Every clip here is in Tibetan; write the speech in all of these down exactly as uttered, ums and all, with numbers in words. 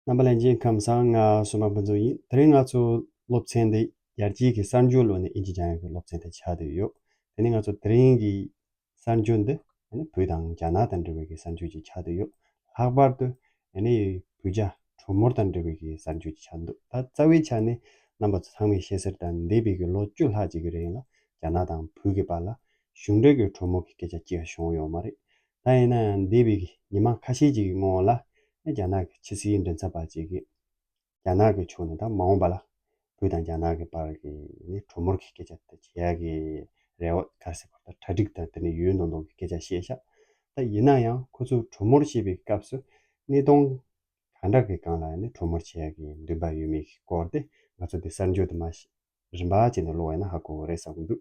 རྣམ་པ་ལྷན་རྒྱས་ཁམས་བཟང་། ང་སོ་མ་ཕུན་ཚོགས་ཡིན། དེ་རིང་ང་ཚོ་སློབ་ཚན་འདི་ཡར་རྒྱས་ཀྱི་གསར་འགྱུར་ལོ་ནས་ཨིན་ཇི་སྦྱང་ཡག་གི་སློབ་ཚན་དེ་ཆགས་བསྡད་ཡོད། དེ་ནས་ང་ཚོ་དེ་རིང་གི་གསར་འགྱུར་འདི་ཨ་ནི་བོད་དང་རྒྱ་ནག་དང་འབྲེལ་བའི་གི་གསར་འགྱུར་ཅིག་ཆགས་བསྡད་ཡོད། ལྷག་པར་དུ་ཨ་ནི་བོད་རྒྱ་གྲོས་མོལ་དང་འབྲེལ་བའི་གི་གསར་འགྱུར་ཅིག་ཆགས་འདུག་ད་རྩ་བའི་ཆ་ནས་རྣམ་པ་ཚོ་ཚང་མས་ཤེས་གསལ་དང་འདས་པའི་གི་ལོ་བཅུ་ལྷག་ཅིག་གི་རིང་ལ་རྒྱ་ནག་དང་བོད་ཀྱི་བར་ལ་གཞུང་འབྲེལ་གྱི་གྲོས་མོལ་གྱི་སྐད་ཆ་གཅིག་ཀྱང་བྱུང་ཡོད་མ་རེད། ད་ཡིན་ན་ཡང་འདས་པའི་གི་ཉི་མ་ཁ་ཤས་ཅིག་གི་སྔོན་ལ་རྒྱ་ནག་གི་ཕྱི་སྲིད་མགྲིན་ཚབ་པ་ཅིག་གིས་རྒྱ་ནག་གི་ཕྱོགས་ནས་ད་མ་འོངས་པ་ལ་བོད་དང་རྒྱ་ནག་གི་བར་གྱི་ནི་གྲོས་མོལ་གྱི་སྐད་ཆ་དེ་བྱེད་ཡག་གི་རེ་བ་ག་རེ་ཟེར་དགོས་རེད། ད་གྲ་སྒྲིག་དང་དེ་ནས་ཡོད་མདོག་མདོག་གི་སྐད་ཆ་བཤད་ཤག་ད་ཡིན་ན་ཡང་ཁོ་ཚོ་གྲོས་མོལ་བྱེད་པའི་སྐབས་སུ་གནས་སྟངས་ག་འདྲ་གི་སྒང་ལ་ནི་གྲོས་མོལ་བྱེད་ཡག་གི་འདུན་པ་ཡོད་མེད་ཀྱི་སྐོར་དེ་ང་ཚོ་འདི་གསར་འགྱུར་དུ་མ་ཞིག་རིམ་པ་བྱས་ནས་ཀློག་པ་ཡིན་ན་ཧ་གོ་གི་རེད་བསམ་གྱི་འདུག་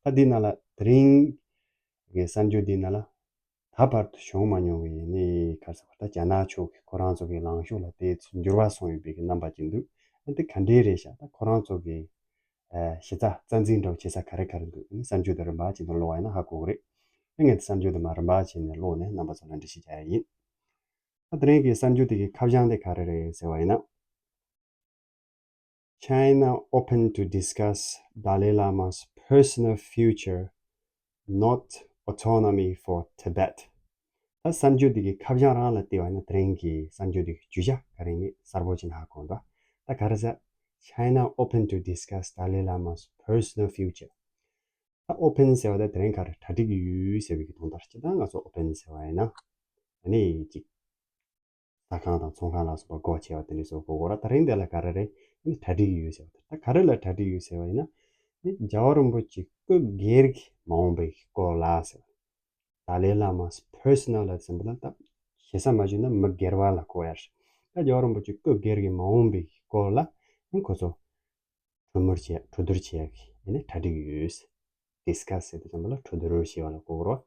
ད་འདི་ནང་ལ་དེ་རིང་གི་གསར་འགྱུར་འདི་ནང་ལ་ད་བར་དུ་བྱུང་མ་མྱོང་བའི་ནི་ག་རེ་ཟེར་བ། ད་རྒྱ་ནག་ཕྱོགས་ཀྱིས་ཁོ་རང་ཚོ་གི་ལངས་ཕྱོགས་ལ་དེ་ཚོ་འགྱུར་བ་སོང་ཡོད་པའི་གི་རྣམ་པ་ཅིག་འདུག་ཨ་འདི་ག་འདྲའི་རེད་ཤག་ད་ཁོ་རང་ཚོ་གི་ཨ་གཞི་རྩ་རྩ་འཛིན་འདྲ་བོ་བྱེད་ས་ག་རེ་ག་རེ་འདུག་ཨ་ནི་གསར་འགྱུར་དེ་རིམ་པ་བྱས་ནས་ཀློག་པ་ཡིན་ན་ཧ་གོ་གི་རེད། ཨ་ངས་དེ་གསར་འགྱུར་དེ་མར་རིམ་པ་བྱས་ནས་ཀློག་ནས་རྣམ་པ་ཚོ་ལ་འགྲེལ་བཤད་རྒྱག་ཡ་ཡིན། ད་དེ་རིང་གི་གསར་འགྱུར་དེ་གི་ཁ་བྱང་དེ་ག་རེ་རེད་ཟེར་བ་ཡིན་ན། China open to discuss Dalai Lama's personal future, not autonomy for Tibet. ད་གསར་འགྱུར་འདི་གི་ཁ་བྱང་རང་ལ་བལྟས་པ་ན་དེ་རིང་གི་གསར་འགྱུར་འདི་གི་བརྗོད་བྱ་ག་རེ་ཡིན་གསལ་པོ་བྱས་ནས་ཧ་གོ་འདུག་ད་ག་རེ་ཟེར། China open to discuss Dalai Lama's personal future. ད་open ཟེར་བ་ད་དེ་རིང་ག་རེ་གྲ་སྒྲིག་ཡོད་ཟེར་བའི་གི་དོན་དག་རེད། ད་ང་ཚོ་open ཟེར་བ་ཡིན་ན་ཨ་ནི་ཅིག་ཟ་ཁང་དང་ཚོང་ཁང་ལ་སོགས་པ་སྒོ་ཕྱེ་བ་དེ་འདྲ་སོགས་གོ་གོ་ར། ད་རིང་དེ་ལ་ག་རེ་རེད། ཨ་ནི་གྲ་སྒྲིག་ཡོད་ཟེར་བ་དེ། ད་ག་རེ་ལ་གྲ་སྒྲིག་ཡོད་ཟེར་བ་ཡིན་ན། ཨ་ནི་རྒྱལ་བ་རིན་པོ་ཆེ་སྐུ་སྒེར་གྱི་མ་འོངས་པའི་སྐོར་ལ་ཟེར་བ། Dalai Lama's personal ལ་ཟེར་བ་ན་ད་ཞེ་ས་མ་ཞུས་ན་མི་སྒེར་བ་ལ་གོ་ཡ་རེད། ད་རྒྱལ་བ་རིན་པོ་ཆེ་སྐུ་སྒེར་གྱི་མ་འོངས་པའི་སྐོར་ལ་ཨ་ནི་ཁོ་ཚོ་གྲོས་མོལ་བྱེད་གྲོས་བསྡུར་བྱེད་ཡག་གི་ཨ་ནི་གྲ་སྒྲིག་ཡོད། Discuss ཟེར་དུས་ཙམ་པ་ལ་གྲོས་བསྡུར་བྱེད་པ་ལ་གོ་དགོས་རེད།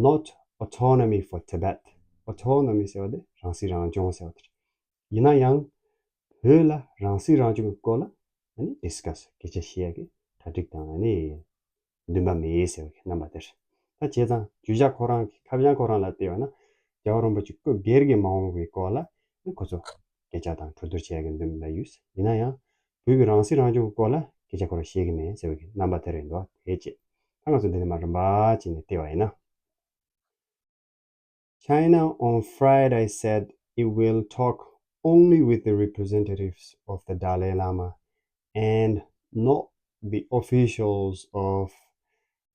Not autonomy for Tibet. Autonomy ཟེར་བ་དེ་རང་སྲིད་རང་སྐྱོང་ཟེར་བ་དེ་རེད། ཡིན་ན་ཡང་བོད་ལ་རང་སྲིད་རང་སྐྱོང་གི་སྐོར་ལ་ཨ་ནི་discuss སྐད་ཆ་བཤད་ཡག་གི་གྲ་སྒྲིག་དང་ཨ་ནི་འདུན་པ་མེད་ཟེར་བའི་རྣམ་པ་དེ་རེད། ད་བྱས་ཙང་བརྗོད་བྱ་ཁོ་རང་གི་ཁ་བྱང་ཁོ་རང་ལ་བལྟས་པ་ན་རྒྱལ་བ་རིན་པོ་ཆེ་སྐུ་སྒེར་གྱི་མ་འོངས་པའི་སྐོར་ལ་ཨ་ནི་ཁོ་ཚོ་སྐད་ཆ་དང་གྲོས་བསྡུར་བྱེད་ཡག་གི་འདུན་པ་ཡོད། ཡིན་ན་ཡང་བོད་ཀྱི་རང་སྲིད་རང་སྐྱོང་གི་སྐོར་ལ་སྐད་ཆ་ཁོ་རང་བཤད་ཀྱི་མེད་ཟེར་བའི་རྣམ་པ་དེ་རེད་འདུག་དེ་བྱས་ད་ང་ཚོ་འདི་ནས་མར་རིམ་པ་བྱས་ནས་བལྟས་པ་ཡིན་ན། China on Friday said it will talk only with the representatives of the Dalai Lama and not the officials of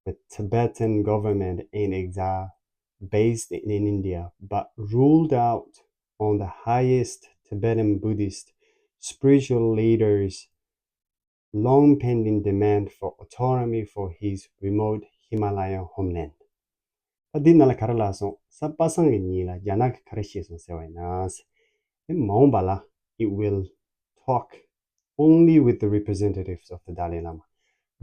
the Tibetan government in exile based in India, but ruled out on the highest Tibetan Buddhist spiritual leaders' long pending demand for autonomy for his remote Himalayan homeland. ད་འདི་ནང་ལ་ག་རེ་ལབ་སོང་། གཟའ་པ་སངས་ཀྱི་ཉིན་ལ་རྒྱ་ནག་གིས་ག་རེ་བཤད་སོང་ཟེར་བ་ཡིན་ན། ཨེ་མ་འོངས་པ་ལ་it will talk only with the representatives of the Dalai Lama.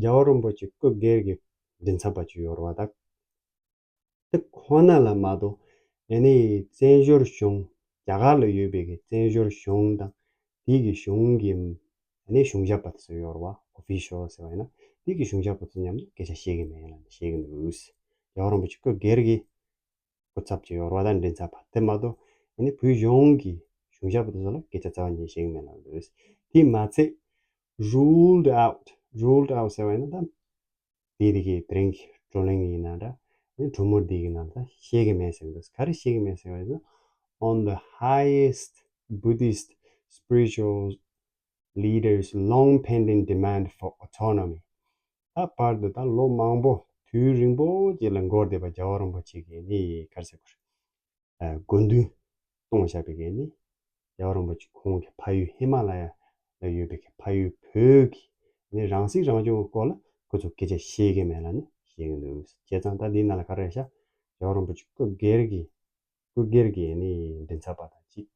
རྒྱལ་བ་རིན་པོ་ཆེ་སྐུ་སྒེར་གྱི་མགྲིན་ཚབ་པ་ཅིག་ཡོད་རེད་བ་ད། དེ་ཁོ་ན་ལ་མ་གཏོགས་ཨ་ནི་བཙན་བྱོལ་གཞུང་རྒྱ་གར་ལ་ཡོད་པའི་གི་བཙན་བྱོལ་གཞུང་དང་དེའི་གི་གཞུང་གི་ཨ་ནི་གཞུང་ཞབས་པ་དེ་ཚོ་ཡོད་རེད་བ། official ཟེར་བ་ཡིན་ན་དེའི་གི་གཞུང་ཞབས་པ་ཚོ་མཉམ་དུ་སྐད་ཆ་བཤད་ཀྱི་མེད་ལབ་ནས་བཤད་ཀྱི་འདུག་རྒྱལ་བ་རིན་པོ་ཆེ་སྐུ་སྒེར་གྱི་སྐུ་ཚབ་ཅིག་ཡོད་རེད་བ། ད་མགྲིན་ཚབ་པ་དེ་མ་གཏོགས་ཨ་ནི་བོད་གཞུང་གི་གཞུང་ཞབས་པ་དེ་ཚོ་ལ་སྐད་ཆ་རྩ་བ་ཉིད་བཤད་ཀྱི་མེད་ལབ་འདུག་དེ་མ་ཚད་ruled out, ruled out ཟེར་བ་ཡིན་ན་ད། དེ་དེ་གའི་དེ་རིང་གི་བགྲོ་གླེང་ཡིན་ན་འདྲ། གྲོས་མོལ་འདི་གི་ནང་ད་བཤད་ཀྱི་མེད་ཟེར་གྱི་འདུག་ག་རེ་བཤད་ཀྱི་མེད་ཟེར་བ་ཡིན་ན། On the highest Buddhist spiritual leaders' long pending demand for autonomy. ད་བར་དུ་ད་ལོ་མང་པོ་དུས་རིང་པོ་ཅིག་ལ་འགོར་བསྡད་པ་རྒྱལ་བ་རིན་པོ་ཆེ་གི་ནི་ག་རེ་ཟེར་དགོས་རེད། དགོས་འདུན་གཏོང་བཞག་པའི་གི་ནི་རྒྱལ་བ་རིན་པོ་ཆེ་ཁོང་གི་ཕ་ཡུལ་ཧི་མ་ལ་ཡ་ལ་ཡོད་པའི་གི་ཕ་ཡུལ་བོད་ཀྱི་ནི་རང་སྲིད་རང་སྐྱོང་གི་སྐོར་ལ་ཁོ་ཚོ་སྐད་ཆ་བཤད་ཀྱི་མེད་ལབ་ནི་བཤད་ཀྱི་འདུག་བྱས་ཙང་ད་འདིའི་ནང་ལ་ག་རེ་ཤག་རྒྱལ་བ་རིན་པོ་ཆེ་སྐུ་སྒེར་གྱི་སྐུ་སྒེར་གྱི་ནི་མགྲིན་ཚབ་པ་དང་གཅིག་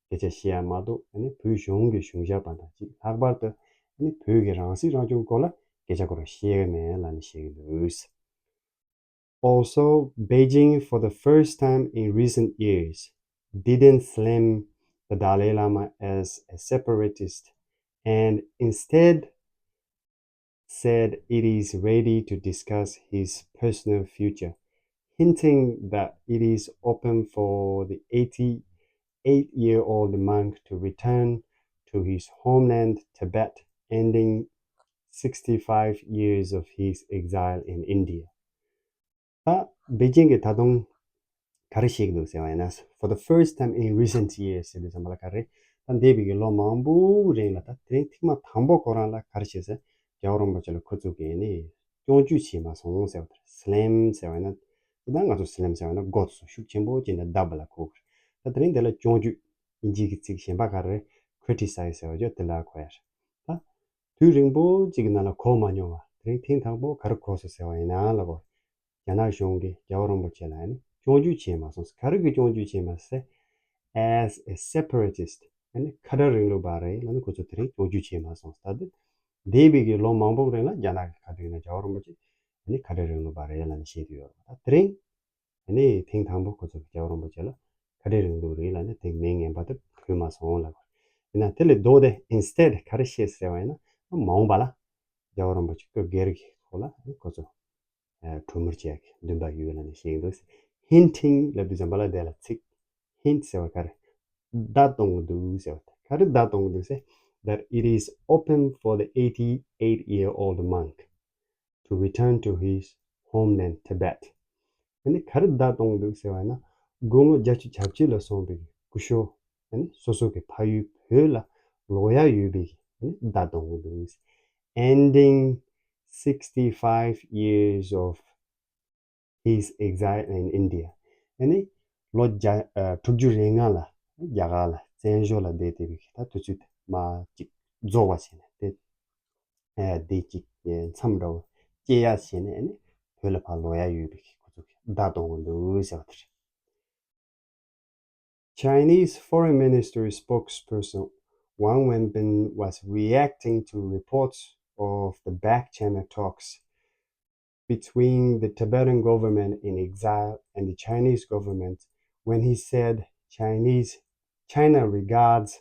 སྐད་ཆ་བཤད་ཡ་མ་གཏོགས་ནི་བོད་གཞུང་གི་གཞུང་ཞབས་པ་དང་གཅིག་ལྷག་པར་དུ་ནི་བོད་ཀྱི་རང་སྲིད་རང་སྐྱོང་སྐོར་ལ་སྐད་ཆ་ཁོ་རང་བཤད་ཀྱི་མེད་ལབ་ནི་བཤད་ཀྱི་འདུག Also, Beijing, for the first time in recent years, didn't slam the Dalai Lama as a separatist and instead said it is ready to discuss his personal future, hinting that it is open for the eighty eight-year-old monk to return to his homeland, Tibet, ending sixty-five years of his exile in India. ད་པེ་ཅིང་གིས་ད་དུང་ག་རེ་བཤད་ཀྱི་འདུག་ཟེར་བ་ཡིན་ན། For the first time in recent years ཟེར་དུས་ཙམ་པ་ལ་ག་རེ། ད་འདས་པའི་གི་ལོ་མང་པོའི་རིང་ལ། ད་དེ་རིང་ཐེངས་མ་དང་པོ་ཁོ་རང་ལ་ག་རེ་བྱས་ཟེར། རྒྱལ་བ་རིན་པོ་ཆེ་ལ་ཁོ་ཚོ་གིས་ནི་སྐྱོན་བརྗོད་བྱས་མ་སོང་ཟེར་བ་དེ་རེད། སི་ལེམ་ཟེར་བ་ཡིན་ན། དེ་ད་ང་ཚོ་སི་ལེམ་ཟེར་བ་ཡིན་ན་མགོ་ཚོ་ཤུགས་ཆེན་པོ་བྱས་ནས་བརྡབ་པ་ལ་གོ་གི་རེད། ད་དེ་རིང་དེ་ལ་སྐྱོན་བརྗོད། དབྱིན་ཇི་གི་ཚིག་གཞན་པ་ག་རེ་རེད། ཁི་རི་ཊི་སའི་ཛི་ཟེར་བ་ཅོ་དེ་ལ་གོ་ཡ་རེད། ད་དུས་རིང་པོ་གཅིག་གི་ནང་ལ་གོ་མ་མྱོང་བ་དེ་རིང་ཐེངས་དང་པོ་ག་རེ་གོ་སོང་ཟེར་བ་ཡིན་ན་ལ་གོ། རྒྱ་ནག་གཞུང་གིས་རྒྱལ་བ་རིན་པོ་ཆེ་ལ་ནི་སྐྱོན་བརྗོད་བྱས་མ་སོང་། ག་རེ་གི་སྐྱོན་བརྗོད་བྱས་མ་སོང་ཟེར། As a separatist ནི་ཁ་བྲལ་རིང་ལུགས་པ་རེད་ལ་ནི་ཁོ་ཚོ་དེ་རིང་སྐྱོན་བརྗོད་བྱས་མ་སོང་། ད་དེ་འདས་པའི་གི་ལོ་མང་པོའི་རིང་ལ་རྒྱ་ནག་གི་ཁ་ཐུག་ན་རྒྱལ་བ་རིན་པོ་ཆེ་ནི་ཁ་བྲལ་རིང་ལུགས་པ་རེད་ལ་ནི་བཤད་དུ་ཡོད་རེད། ད་དེ་རིང་ནི་ཐེངས་དང་པོ་ཁོ་ཚོ་གི་རྒྱལ་བ་རིན་པོ་ཆེ་ལ་ཁ་བྲལ་རིང་ལུགས་རེད་ལ་ནི་དེ་མིང་ངན་པ་དེ་གོ་མ་སོང་ལ་གོ། ཡིན་ན་དེ་ལས་ལྡོག་སྟེ་instead ག་རེ་བཤད་ཟེར་བ་ཡིན་ན། མ་འོངས་པ་ལ་རྒྱལ་བ་རིན་པོ་ཆེ་སྐབས་སྒེར་གྱི་ཐོག་ལ་ཁོ་ཚོ་གྲོས་མོལ་བྱེད་ཡག་གི་འདུན་པ་ཡོད་ལ་ནི་བཤད་ཀྱི་འདུག། Hinting ལབ་དུས་ཙམ་པ་ལ་དེ་ལ་ཚིག་hint ཟེར་བ་ག་རེ། བརྡ་གཏོང་གི་འདུག་ཟེར་བ། ག་རེ་བརྡ་གཏོང་གི་འདུག་ཟེར། That it is open for the eighty-eight year old monk to return to his homeland Tibet. ཨ་ནི་ག་རེ་བརྡ་གཏོང་གི་འདུག་ཟེར་བ་ཡིན་ན། དགུང་ལོ་བརྒྱད་ཅུ་གྱ་གཅིག་ལ་སོན་པའི་སྐུ་ཞབས་ཨ་ནི་སོ་སོ་གི་ཕ་ཡུལ་བོད་ལ་ལོག་ཡ་ཡོད་པའི་ཨ་ནི་བརྡ་གཏོང་གི་འདུག། Ending sixty-five years of his exile in India. ཨ་ནི་ལོ་བརྒྱ་ཨ་དྲུག་ཅུ་རེ་ལྔ་ལ་རྒྱ་གར་ལ་བཙན་བྱོལ་ལ་བསྡད་བསྡད་པའི་ད་དུས་ཚོད་མ་གཅིག་རྫོགས་པ་བྱས་ནས་དེ་ཨ་བསྡད་ཅིག་མཚམས་འདྲ་བོ་སྐྱེལ་ཡ་བྱས་ནས་ཨ་ནི་བོད་ལ་ཕར་ལོག་ཡ་ཡོད་པའི་ཁོ་ཚོ་གི་བརྡ་གཏོང་གི་འདུག་ཟེར་བ་དེ་རེད། Chinese Foreign Ministry spokesperson Wang Wenbin was reacting to reports of the back channel talks between the Tibetan government in exile and the Chinese government when he said Chinese China regards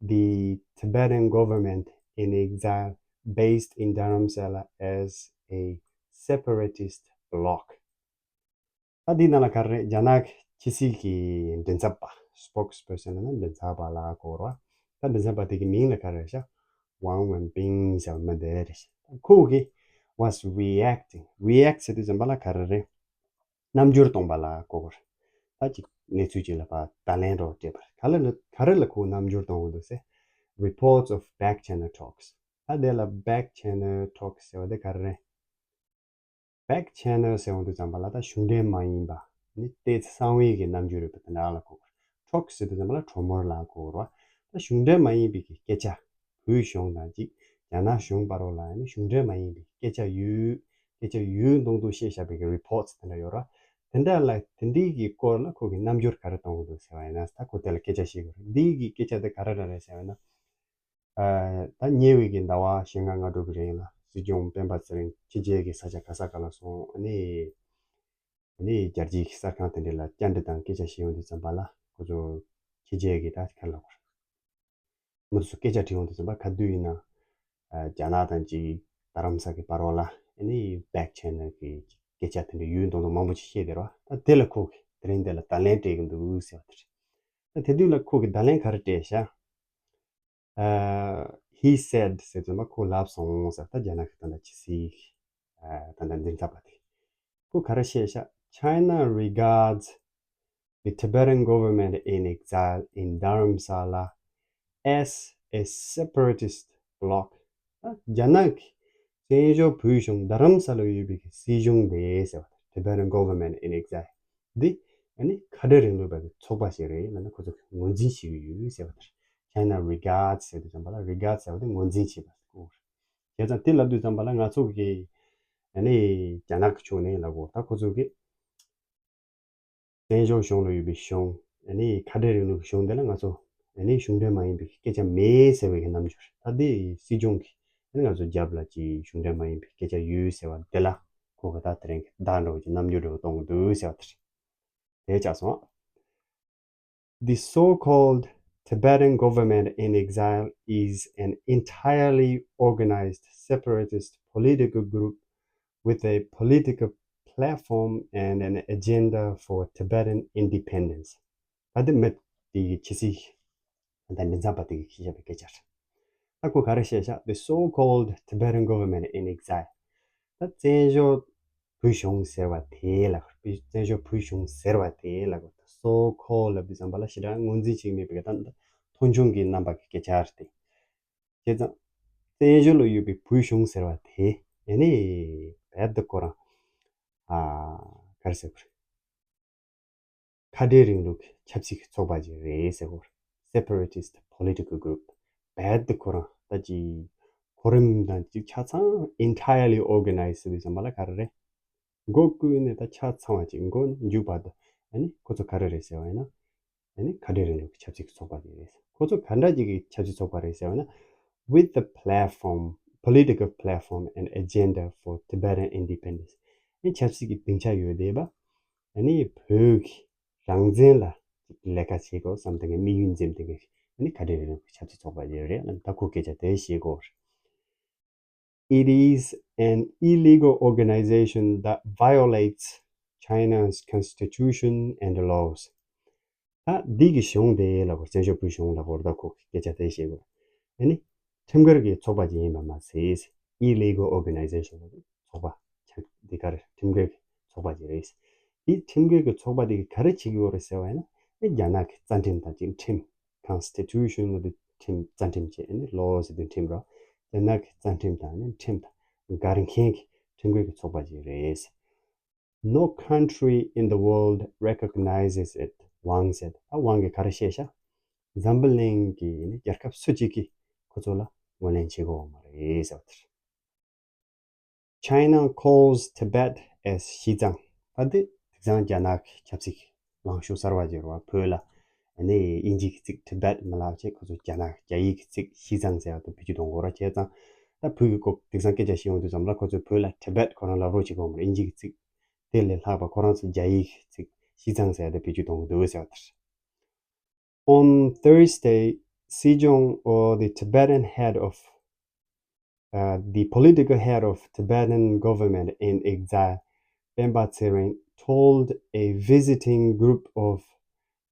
the Tibetan government in exile based in Dharamsala as a separatist bloc. ད་འདི་ནང་ལ་ག་རེ་རེད། རྒྱ་ནག་གི་ཕྱི་སྲིད་ཀྱི་མགྲིན་ཚབ་པ་spokesperson ལབ་ན་མགྲིན་ཚབ་པ་ལ་གོ་ར། ད་མགྲིན་ཚབ་པ་དེ་གི་མིང་ལ་ག་རེ་རེད་ཤག Wang Wenbin ཟེར་བ་མི་འདི་རེད་ཤག་ཁོ་གི་was reacting react ཟེར་དུས་ཙམ་པ་ལ་ག་རེ་རེད། རྣམ་འགྱུར་གཏོང་པ་ལ་གོ་གོ་རེད། ད་ཅིག་གནས་ཚུལ་ཅིག་ལ་ཕར་བརྡ་ལན་འདྲ་བོ་སྤྲད་པ་རེད། ག་ལ་ག་རེ་ལ་ཁོ་རྣམ་འགྱུར་གཏོང་གི་འདུག་ཟེར། Reports of back channel talks ད་དེ་ལ་back channel talks ཟེར་བ་དེ་ག་རེ་རེད། Back channel ཟེར་འོང་དུས་ཙམ་པ་ལ་ད་གཞུང་འབྲེལ་མ་ཡིན་པ། ནི་ཏོག་ཙམ་གསང་བའི་གི་རྣམ་འགྱུར་ཡོད་པ་དེ་འདྲ་ལ་གོ་གི། Talk ཟེར་དུས་ཙམ་པ་ལ་གྲོས་མོལ་ལ་གོ་གི་རེད་བ། ད་གཞུང་འབྲེལ་མ་ཡིན་པའི་གི་སྐད་ཆ། བོད་གཞུང་དང་གཅིག་རྒྱ་ནག་གཞུང་བར་ལ་ནི་གཞུང་འབྲེལ་མ་ཡིན་པའི་སྐད་ཆ་ཡོད། སྐད་ཆ་ཡོད་མདོག་མདོག་བཤད་བཞག་པའི་གི་reports དེ་འདྲ་ཡོད་རེད་བ། དེ་འདྲ་ལ་དེ་འདྲའི་གི་སྐོར་ལ་ཁོ་གི་རྣམ་འགྱུར་ག་རེ་གཏོང་གི་འདུག་ཟེར་བ་ཡིན་ན། ད་ཁོ་དེ་ལ་སྐད་ཆ་བཤད་གི་རེད། འདིའི་གི་སྐད་ཆ་དེ་ག་རེ་འདྲ་རེད་ཟེར་བ་ཡིན་ན། ཨ། ད་ཉེ་བའི་གི་ཟླ་བ་བཞི་ལྔ་སྔ་དྲོ་གི་རིང་ལ་སྲིད་སྐྱོང་སྤེན་པ་ཚེ་རིང་ཕྱི་རྒྱལ་གྱི་ས་ཆ་ག་ས་ག་ལ་སོང་། ཨ་ནི་ཨ་ནི་རྒྱལ་སྤྱིའི་གསར་ཁང་དེ་འདྲ་ལ་བཅར་འདྲི་དང་སྐད་ཆ་བཤད་ཡོང་དུས་ཙམ་པ་ལ་ཁོ་ཚོ་ཕྱི་རྒྱལ་གྱི་ད་ག་ལ་གོ་མི་ཚོ་སྐད་ཆ་དྲི་ཡོང་དུས་ཙམ་པ་ག་དུས་ཡིན་ན། ཨ། རྒྱ་ནག་དང་གཅིག་རྡ་རམ་ས་གི་བར་བ་ལ་ཨ་ནི་back channel གི་སྐད་ཆ་དེ་འདྲ་ཡོད་མདོག་མདོག་མང་པོ་ཅིག་བཤད་བསྡད་རེད་བ། ད་དེ་ལ་ཁོ་གི་དེ་རིང་དེ་ལ་བརྡ་ལན་སྤྲད་ཀྱི་འདུག་ཟེར་བ་དེ་རེད། ད་དེ་དུས་ལ་ཁོ་གི་བརྡ་ལན་ག་རེ་སྤྲད་ཤག་ཨ། He said ཟེར་ཙམ་པ་ཁོ་ལབ་སོང་ཟེར། ད་རྒྱ་ནག་གི་ད་ལྟ་ཕྱི་སྲིད་ཨ། ད་ལྟ་མགྲིན་ཚབ་པ་དེ་ཁོ་ག་རེ་བཤད་ཤག China regards the Tibetan government in exile in Dharamsala as a separatist bloc. ད་རྒྱ་ནག་གི་བཙན་བྱོལ་བོད་གཞུང་རྡ་རམ་ས་ལ་ཡོད་པའི་གི་སྲིད་གཞུང་དེ་ཟེར་བ། Tibetan government in exile འདི་ཨ་ནི་ཁ་བྲལ་རིང་ལུགས་པ་གི་ཚོགས་པ་ཞིག་རེད་ལབ་ནས་ཁོ་ཚོ་གིས་ངོས་འཛིན་བྱེད་ཀྱི་ཡོད་ཟེར་བ་དེ་རེད། China regards ཟེར་དུས་ཙམ་པ་ལ་regards ཟེར་བ་དེ་ངོས་འཛིན་བྱེད་པ་ཟེར་གོ་རེད། བྱས་ཙང་དེ་ལབ་དུས་ཙམ་པ་ལ་ང་ཚོ་གི་ཨ་ནི་རྒྱ་ནག་གི་ཕྱོགས་ནས་ལབ་དགོས། ད་ཁོ་ཚོ་གི་བཙན་བྱོལ་གཞུང་ལ་ཡོད་པའི་གཞུང་ཨ་ནི་ཁ་བྲལ་རིང་ལུགས་ཀྱི་གཞུང་དེ་ལ་ང་ཚོ་ཨ་ནི་གཞུང་འབྲེལ་མ་ཡིན་པའི་སྐད་ཆ་མེད་ཟེར་བའི་གི་རྣམ་འགྱུར། ད་དེ་སྲིད་སྐྱོང་གིས་ཨ་ནི་ང་ཚོ་རྒྱབ་ལ་ཅིག་གཞུང་འབྲེལ་མ་ཡིན་པའི་སྐད་ཆ་ཡོད་ཟེར་བ་དེ་ལ་ཁོ་གི་ད་དེ་རིང་གི་བརྡ་འདྲ་བོ་ཅིག་རྣམ་འགྱུར་འདྲ་བོ་གཏོང་གི་འདུག་ཟེར་བ་དེ་རེད། དེ་ཆགས་སོང་། The so-called Tibetan government in exile is an entirely organized separatist political group with a political platform and an agenda for Tibetan independence. ད་དེ་མི་ དེ་གི་ཕྱི་སྲིད་ད་མགྲིན་ཚབ་པ་དེ་གིས་བཤད་པའི་སྐད་ཆ་རེད། ད་ཁོ་ག་རེ་བཤད་ཤག The so-called Tibetan government in exile. ད་བཙན་བྱོལ་བོད་གཞུང་ཟེར་བ་དེ་ལ། བཙན་བྱོལ་བོད་གཞུང་ཟེར་བ་དེ་ལ་གོ། ད་so-called ལབ་དུས་ཙམ་པ་ལ་ཞེ་དྲག་ངོས་འཛིན་བྱེད་མེད་པའི་ད་མཐོང་ཆུང་གི་རྣམ་པ་གི་སྐད་ཆ་རེད་དེ། བྱས་ཙང་བཙན་བྱོལ་ལ་ཡོད་པའི་བོད་གཞུང་ཟེར་བ་དེ་ཨ་ནི་རྦད་དེ་ཁོ་རང་ཨ་ག་རེ་ཟེར་དགོས་རེད། ཁ་བྲལ་རིང་ལུགས་ཆབ་སྲིད་ཀྱི་ཚོགས་པ་ཅིག་རེད་ཟེར་གོ། Separatist political group. རྦད་དེ་ཁོ་རང་ད་ཅིག་གོ་རིམ་དང་ཅིག་ཆ་ཚང་entirely organized ཟེར་དུས་ཙམ་པ་ལ་ག་རེ་རེད། མགོ་ཀུན་ནས་ད་ཆ་ཚང་བ་ཅིག་མགོ་ནས་མཇུག་བར་དུ་ཨ་ནི་ཁོ་ཚོ་ག་རེ་རེད་ཟེར་བ་ཡིན་ན། ཨ་ནི་ཁ་བྲལ་རིང་ལུགས་ཀྱི་ཆབ་སྲིད་ཀྱི་ཚོགས་པ་ཅིག་རེད། ཁོ་ཚོ་ག་འདྲ་ཅིག་གི་ཆབ་སྲིད་ཚོགས་པ་རེད་ཟེར་བ་ན། with the platform, political platform and agenda for Tibetan independence. ཨ་ནི་ཆབ་སྲིད་ཀྱི་སྡིངས་ཆ་ཡོད་བསྡད་པ། ཨ་ནི་བོད་ཀྱི་རང་བཙན་ལ་ལས་ཀ་བྱེད་དགོས་བསམ་བསྡད་མཁན། དམིགས་ཡུལ་འཛིན་བསྡད་མཁན་ཨ་ནི་ཁ་བྲལ་རིང་ལུགས་ཀྱི་ཆབ་སྲིད་ཚོགས་པ་ཅིག་རེད། ཨ་ནི་ད་ཁོ་སྐད་ཆ་དེ་བཤད་གོ། It is an illegal organization that violates China's constitution and laws. ད་འདི་གི་གཞུང་དེ་ལ་གོ། བཙན་བྱོལ་བོད་གཞུང་ལ་གོ། ད་ཁོ་སྐད་ཆ་དེ་བཤད་གོ། ཨ་ནི་ཁྲིམས་འགལ་གྱི་ཚོགས་པ་ཅིག་ཡིན་པ་མ་ཟད། Illegal organization ལ་ཚོགས་པ་ཆགས། འདི་ག་རེ། ཁྲིམས་འགལ་གྱི་ཚོགས་པ་ཅིག་རེད། འདི་ཁྲིམས་འགལ་གྱི་ཚོགས་པ་དེ་གིས་ག་རེ་བྱེད་ཀྱི་ཡོད་རེད་ཟེར་བ་ཡིན་ན། ཨ་ནི་རྒྱ་ནག་གི་རྩ་ཁྲིམས་དང་ཅིག་ཁྲིམས། Constitution ལབ་དུས་ཁྲིམས། རྩ་ཁྲིམས་བྱས། ཨ་ནི་law ཟེར་དུས་ཁྲིམས་རོ། རྒྱ་ནག་གི་རྩ་ཁྲིམས་དང་ཨ་ནི་ཁྲིམས་དང་འགལ་མཁན་གྱི་ཁྲིམས་འགལ་གྱི་ཚོགས་པ་ཅིག་རེད། No country in the world recognizes it, Wang said. ཨ། ཝང་གིས་ག་རེ་བཤད་ཤག་འཛམ་བུ་གླིང་གི་ཨ་ནི་རྒྱལ་ཁབ་སུ་གཅིག་གིས་ཁོ་ཚོ་ལ་ངོས་ལེན་བྱེད་ཀྱི་ཡོད་མ་རེད་ཟེར་བ་དེ་རེད། China calls Tibet as Xizang. ད་དེ་དེང་སང་རྒྱ་ནག་གི་ཆབ་སྲིད་ལངས་ཕྱོགས་གསར་བ་ཅིག་རེད་བ། བོད་ལ་ཨ་ནི་དབྱིན་ཇི་གི་ཚིག་Tibet མ་ལབ་བྱས། ཁོ་ཚོ་རྒྱ་ནག་རྒྱ་ཡིག་གི་ཚིག་Xizang ཟེར་བ་དེ་བེད་སྤྱོད་གཏོང་གི་ཡོད་རེད། བྱས་ཙང་ད་བོད་ཀྱི་སྐོར་དེང་སང་སྐད་ཆ་བཤད་ཡོང་དུས་ཙམ་ལ་ཁོ་ཚོས་བོད་ལ་Tibet ཁོ་རང་ལབ་རོགས་བྱེད་ཀྱི་ཡོད་མ་རེད། དབྱིན་ཇི་གི་ཚིག་དེ་ལས་ལྷག་པ་ཁོ་རང་ཚོ་རྒྱ་ཡིག་གི་ཚིག་Xizang ཟེར་བ་དེ་བེད་སྤྱོད་གཏོང་གི་འདུག་ཟེར་བ་དེ་རེད། On Thursday, Xizong, or the Tibetan head of uh, the political head of Tibetan government in exile, Pemba Tsering, told a visiting group of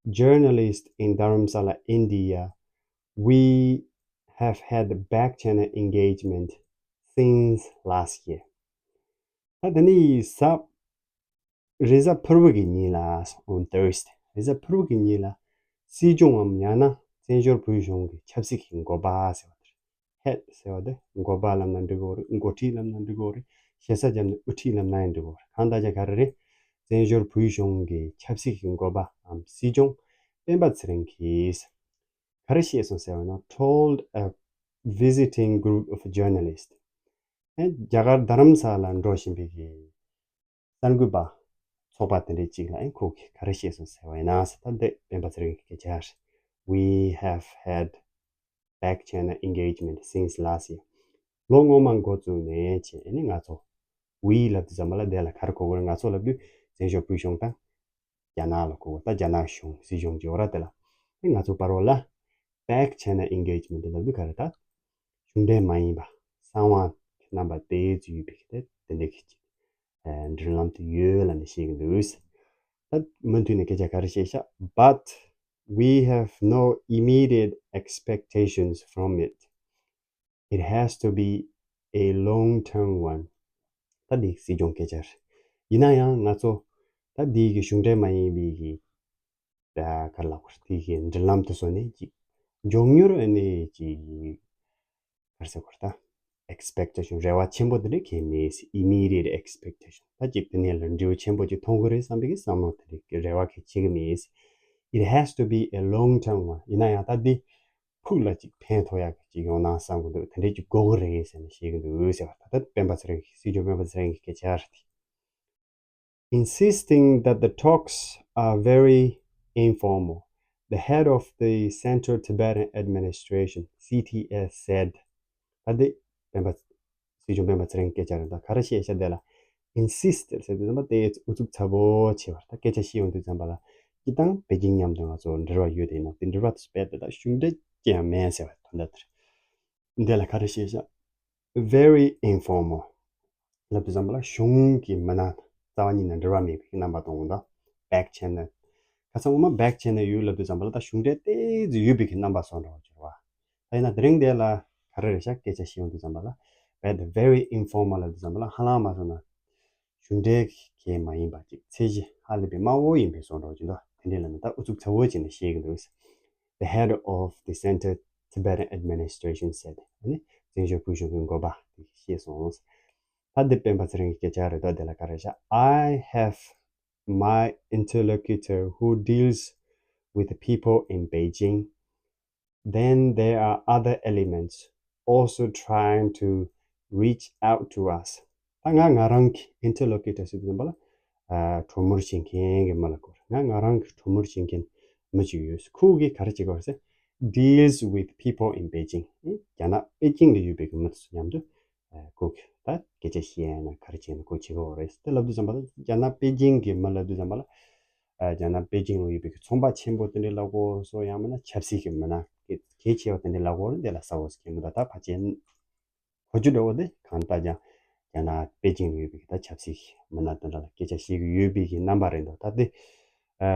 journalists in Dharamsala, India, "We have had back channel engagement since last year." ད་དེ་ནི་གཟའ། རེས་གཟའ་ཕུར་བུ་གི་ཉིན་ལ། on Thursday, རེས་གཟའ་ཕུར་བུ་གི་ཉིན་ལ། སྲིད་སྐྱོང་ངམ་ཡང་ན་བཙན་བྱོལ་བོད་གཞུང་གི་ཆབ་སྲིད་ཀྱི་འགོ་པ་ཟེར་བ་དེ་རེད། head ཟེར་བ་དེ་འགོ་པ་ལབ་ན་འགྲིག་གི་ཡོད་རེད། འགོ་ཁྲིད་ལབ་ན་འགྲིག་གི་ཡོད་རེད། ཞེ་ས་བརྒྱབ་ནས་དབུ་ཁྲིད་ལབ་ན་ཡང་འགྲིག་གི་ཡོད་རེད། གང་ལྟར་ཀྱང་ག་རེ་རེད། བཙན་བྱོལ་བོད་གཞུང་གི་ཆབ་སྲིད་ཀྱི་འགོ་པའམ་སྲིད་སྐྱོང་སྤེན་པ་ཚེ་རིང་གིས་ག་རེ་བཤད་སོང་ཟེར་བ་ན། told a visiting group of journalists. ཨེ། རྒྱ་གར་རྡ་རམ་ས་ལར་འགྲོ་བཞིན་པའི་གི་གསར་འགོད་པ་ཚོགས་པ་དེ་འདྲའི་གཅིག་ལ། ཨེ། ཁོ་གིས་ག་རེ་བཤད་སོང་ཟེར་བ་ཡིན་ན། ད་འདི་སྤེན་པ་ཚེ་རིང་གི་སྐད་ཆ་རེད། We have had back channel engagement since last year. ལོ་སྔོན་མ་འགོ་བཙུགས་ནས་བྱས་ནས་ང་ཚོ། We ལབ་དུས་ཙམ་པ་ལ་དེ་ལ་ག་རེ་གོ་དགོས་རེད། ང་ཚོ་ལབ་དུས་བཙན་བྱོལ་བོད་གཞུང་དང་རྒྱ་ནག་ལ་གོ་དགོས། ད་རྒྱ་ནག་གཞུང་སྲིད་གཞུང་ཅིག་ཡོད་ར། དེ་ལ་ང་ཚོ་བར་བ་ལ་back channel engagement ལབ་དུས་ག་རེ། ད་གཞུང་འབྲེལ་མ་ཡིན་པ་གསང་བ་རྣམ་པ་དེ་ཚོ་ཡོད་པའི་གི་དེ་དེ་འདྲའི་གི་ཅིག་ཨ། མགྲིན་ལམ་དེ་ཡོད་ལབ་ནས་བཤད་ཀྱི་འདུག་ད་མུ་མཐུད་ནས་སྐད་ཆ་ག་རེ་བཤད་ཤག But we have no immediate expectations from it. It has to be a long-term one. ད་འདི་སྲིད་སྐྱོང་སྐད་ཆ་རེད། ཡིན་ན་ཡང་ང་ཚོ་ད་འདི་གི་གཞུང་འབྲེལ་མ་ཡིན་པའི་གི་ད་ག་རེ་ལབ་དགོས་རེད། དེ་གི་མགྲིན་ལམ་དུ་བཟུང་ནས་ཅིག་མགྱོགས་མྱུར་ཨ་ནི་ཅིག་ག་རེ་ཟེར་དགོས་རེད། ད་expectation རེ་བ་ཆེན་པོ་དེ་འདྲ་གང་ཡང་མེད། immediate expectation ད་ཅིག་དེ་ནས་ལ་འབྲས་བུ་ཆེན་པོ་ཅིག་མཐོང་གི་རེད་བསམ་པའི་གི་བསམ་བློ་དེ་འདྲ་གི་རེ་བ་གང་ཡང་བྱེད་ཀྱི་མེད། It has to be a long-term one. ཡིན་ན་ཡང་ད་འདི་ཕུགས་ལ་ཅིག་ཕན་ཐོགས་ཡག་གི་ཅིག་ཡོང་ན་བསམ་གི་འདུག་དེ་འདྲ་ཅིག་དགོས་ཀྱི་རེད་ཟེར་ནས་བཤད་ཀྱི་འདུག་ཟེར་བ། ད་ལྟ་སྤེན་པ་ཚེ་རིང་གི། སྲིད་སྐྱོང་སྤེན་པ་ཚེ་རིང་གི་སྐད་ཆ་རེད་དེ། Insisting that the talks are very informal, the head of the Central Tibetan Administration, C T S, said. ད་འདི་སྤེན་པ། སྲིད་སྐྱོང་སྤེན་པ་ཚེ་རིང་གི་སྐད་ཆ་རེད། ད་ག་རེ་བཤད་ཤག་དེ་ལ། insist ཟེར་དུས་ཙམ་པ་དེ་ཨུ་ཚུགས་ཚ་པོ་བྱེད་པ་རེད། ད་སྐད་ཆ་བཤད་ཡོང་དུས་ཙམ་པ་ལ། སྤྱིར་བཏང་པེ་ཅིང་མཉམ་དུ་ང་ཚོ་འབྲེལ་བ་ཡོད་དེ་ཡིན་ན། དེ་འབྲེལ་བ་དེ་རྦད་དེ་ད་གཞུང་འབྲེལ་ཅི་ཡང་མེད་ཟེར་བ་དོན་དག་དེ་རེད། འདི་ལ་ག་རེ་བཤད་ཤག Very informal ལབ་དུས་ཙམ་པ་ལ་གཞུང་གི་མི་སྣ་རྩ་བ་ཉིད་ནས་འབྲེལ་བ་མེད་པའི་རྣམ་པ་སྟོན་གྱི་འདུག back channel ག་ ཁ་སང་ངོ་མ་བེག་བྱས་ནས་ཡོད་ལབ་དུས་ཙམ་པ་ལ་ད་གཞུང་འབྲེལ་ཏོག་ཙམ་ཡོད་པའི་གི་རྣམ་པ་བཟོ་འདྲ་བ་གྱུར་བ། ད་ཡིན་ན་དེ་རིང་དེ་ལ་ག་རེ་རེད་ཤག་སྐད་ཆ་བཤད་ཡོང་དུས་ཙམ་པ་ལ་བེད་very informal ལབ་དུས་ཙམ་པ་ལ་ཧ་ལམ་མ་སོང་ན་གཞུང་འབྲེལ་གྱི་མ་ཡིན་པ་ཅིག་ཚད་གཞི་ཧ་ལས་པའི་དམའ་བོ་ཡིན་པའི་བཟོ་འདྲ་བ་ཅིག་འདུག་དེ་འདྲའི་ལ་ནི་ད་ཨུ་ཚུགས་ཚ་བོ་བྱས་ནས་བཤད་གི་འདུག The head of the Central Tibetan Administration said. ཨ་ནི་བཙན་བྱོལ་བོད་གཞུང་གི་མགོན་པ་དེ་བཤད་སོང་། ད་འདི་སྤེན་པ་ཚེ་རིང་གི་སྐད་ཆ་རེད་དོ། དེ་ལ་ག་རེ་བྱ། I have my interlocutor who deals with the people in Beijing. Then there are other elements also trying to reach out to us. ད་ང་ང་རང་གི་interlocutor ཟེར་དུས་ཙམ་པ་ལ་ཨ་གྲོས་མོལ་བྱེད་མཁན་གྱི་མི་ལ་གོ་རེད། ང་ང་རང་གི་གྲོས་མོལ་བྱེད་མཁན་མི་ཅིག་ཡོད། ཁོ་གིས་ག་རེ་བྱེད་གོ་རེད་ཟེར། Deals with people in Beijing. རྒྱ་ནག་པེ་ཅིང་ལ་ཡོད་པའི་གི་མི་དེ་ཚོ་མཉམ་དུ་ཨ་ཁོ་གིས་ད་སྐད་ཆ་བཤད་ཡ་ན་ག་རེ་བྱས་ན་ཁོ་བྱེད་གོ་རེད་ཟེར། དེ་ལབ་དུས་ཙམ་པ་ལ་རྒྱ་ནག་པེ་ཅིང་གི་མི་ལབ་དུས་ཙམ་པ་ལ་ཨ་རྒྱ་ནག་པེ་ཅིང་ལ་ཡོད་པའི་གི་ཚོང་པ་ཆེན་པོ་དེ་འདྲའི་ལབ་གོ་སོ། ཡང་མིན་ན་ཆབ་སྲིད་ཀྱི་མི་སྣ་གལ་ཆེ་བ་དེ་འདྲའི་ལབ་གོ་རེད། དེ་ལ་གསལ་བོ་ཟེར་གྱི་མི་འདུག་ད་ཕལ་ཆེར་གོ་རྒྱུ་འདྲ་བོ་དེ་གང་ལྟར་ཀྱང་རྒྱ་ནག་པེ་ཅིང་ལ་ཡོད་པའི་གི་ད་ཆབ་སྲིད་ཀྱི་མི་སྣ་དེ་འདྲ་ལ་སྐད་ཆ་བཤད་ཀྱི་ཡོད་པའི་གི་རྣམ་པ་རེད་འདུག་ད་དེ་ཨ་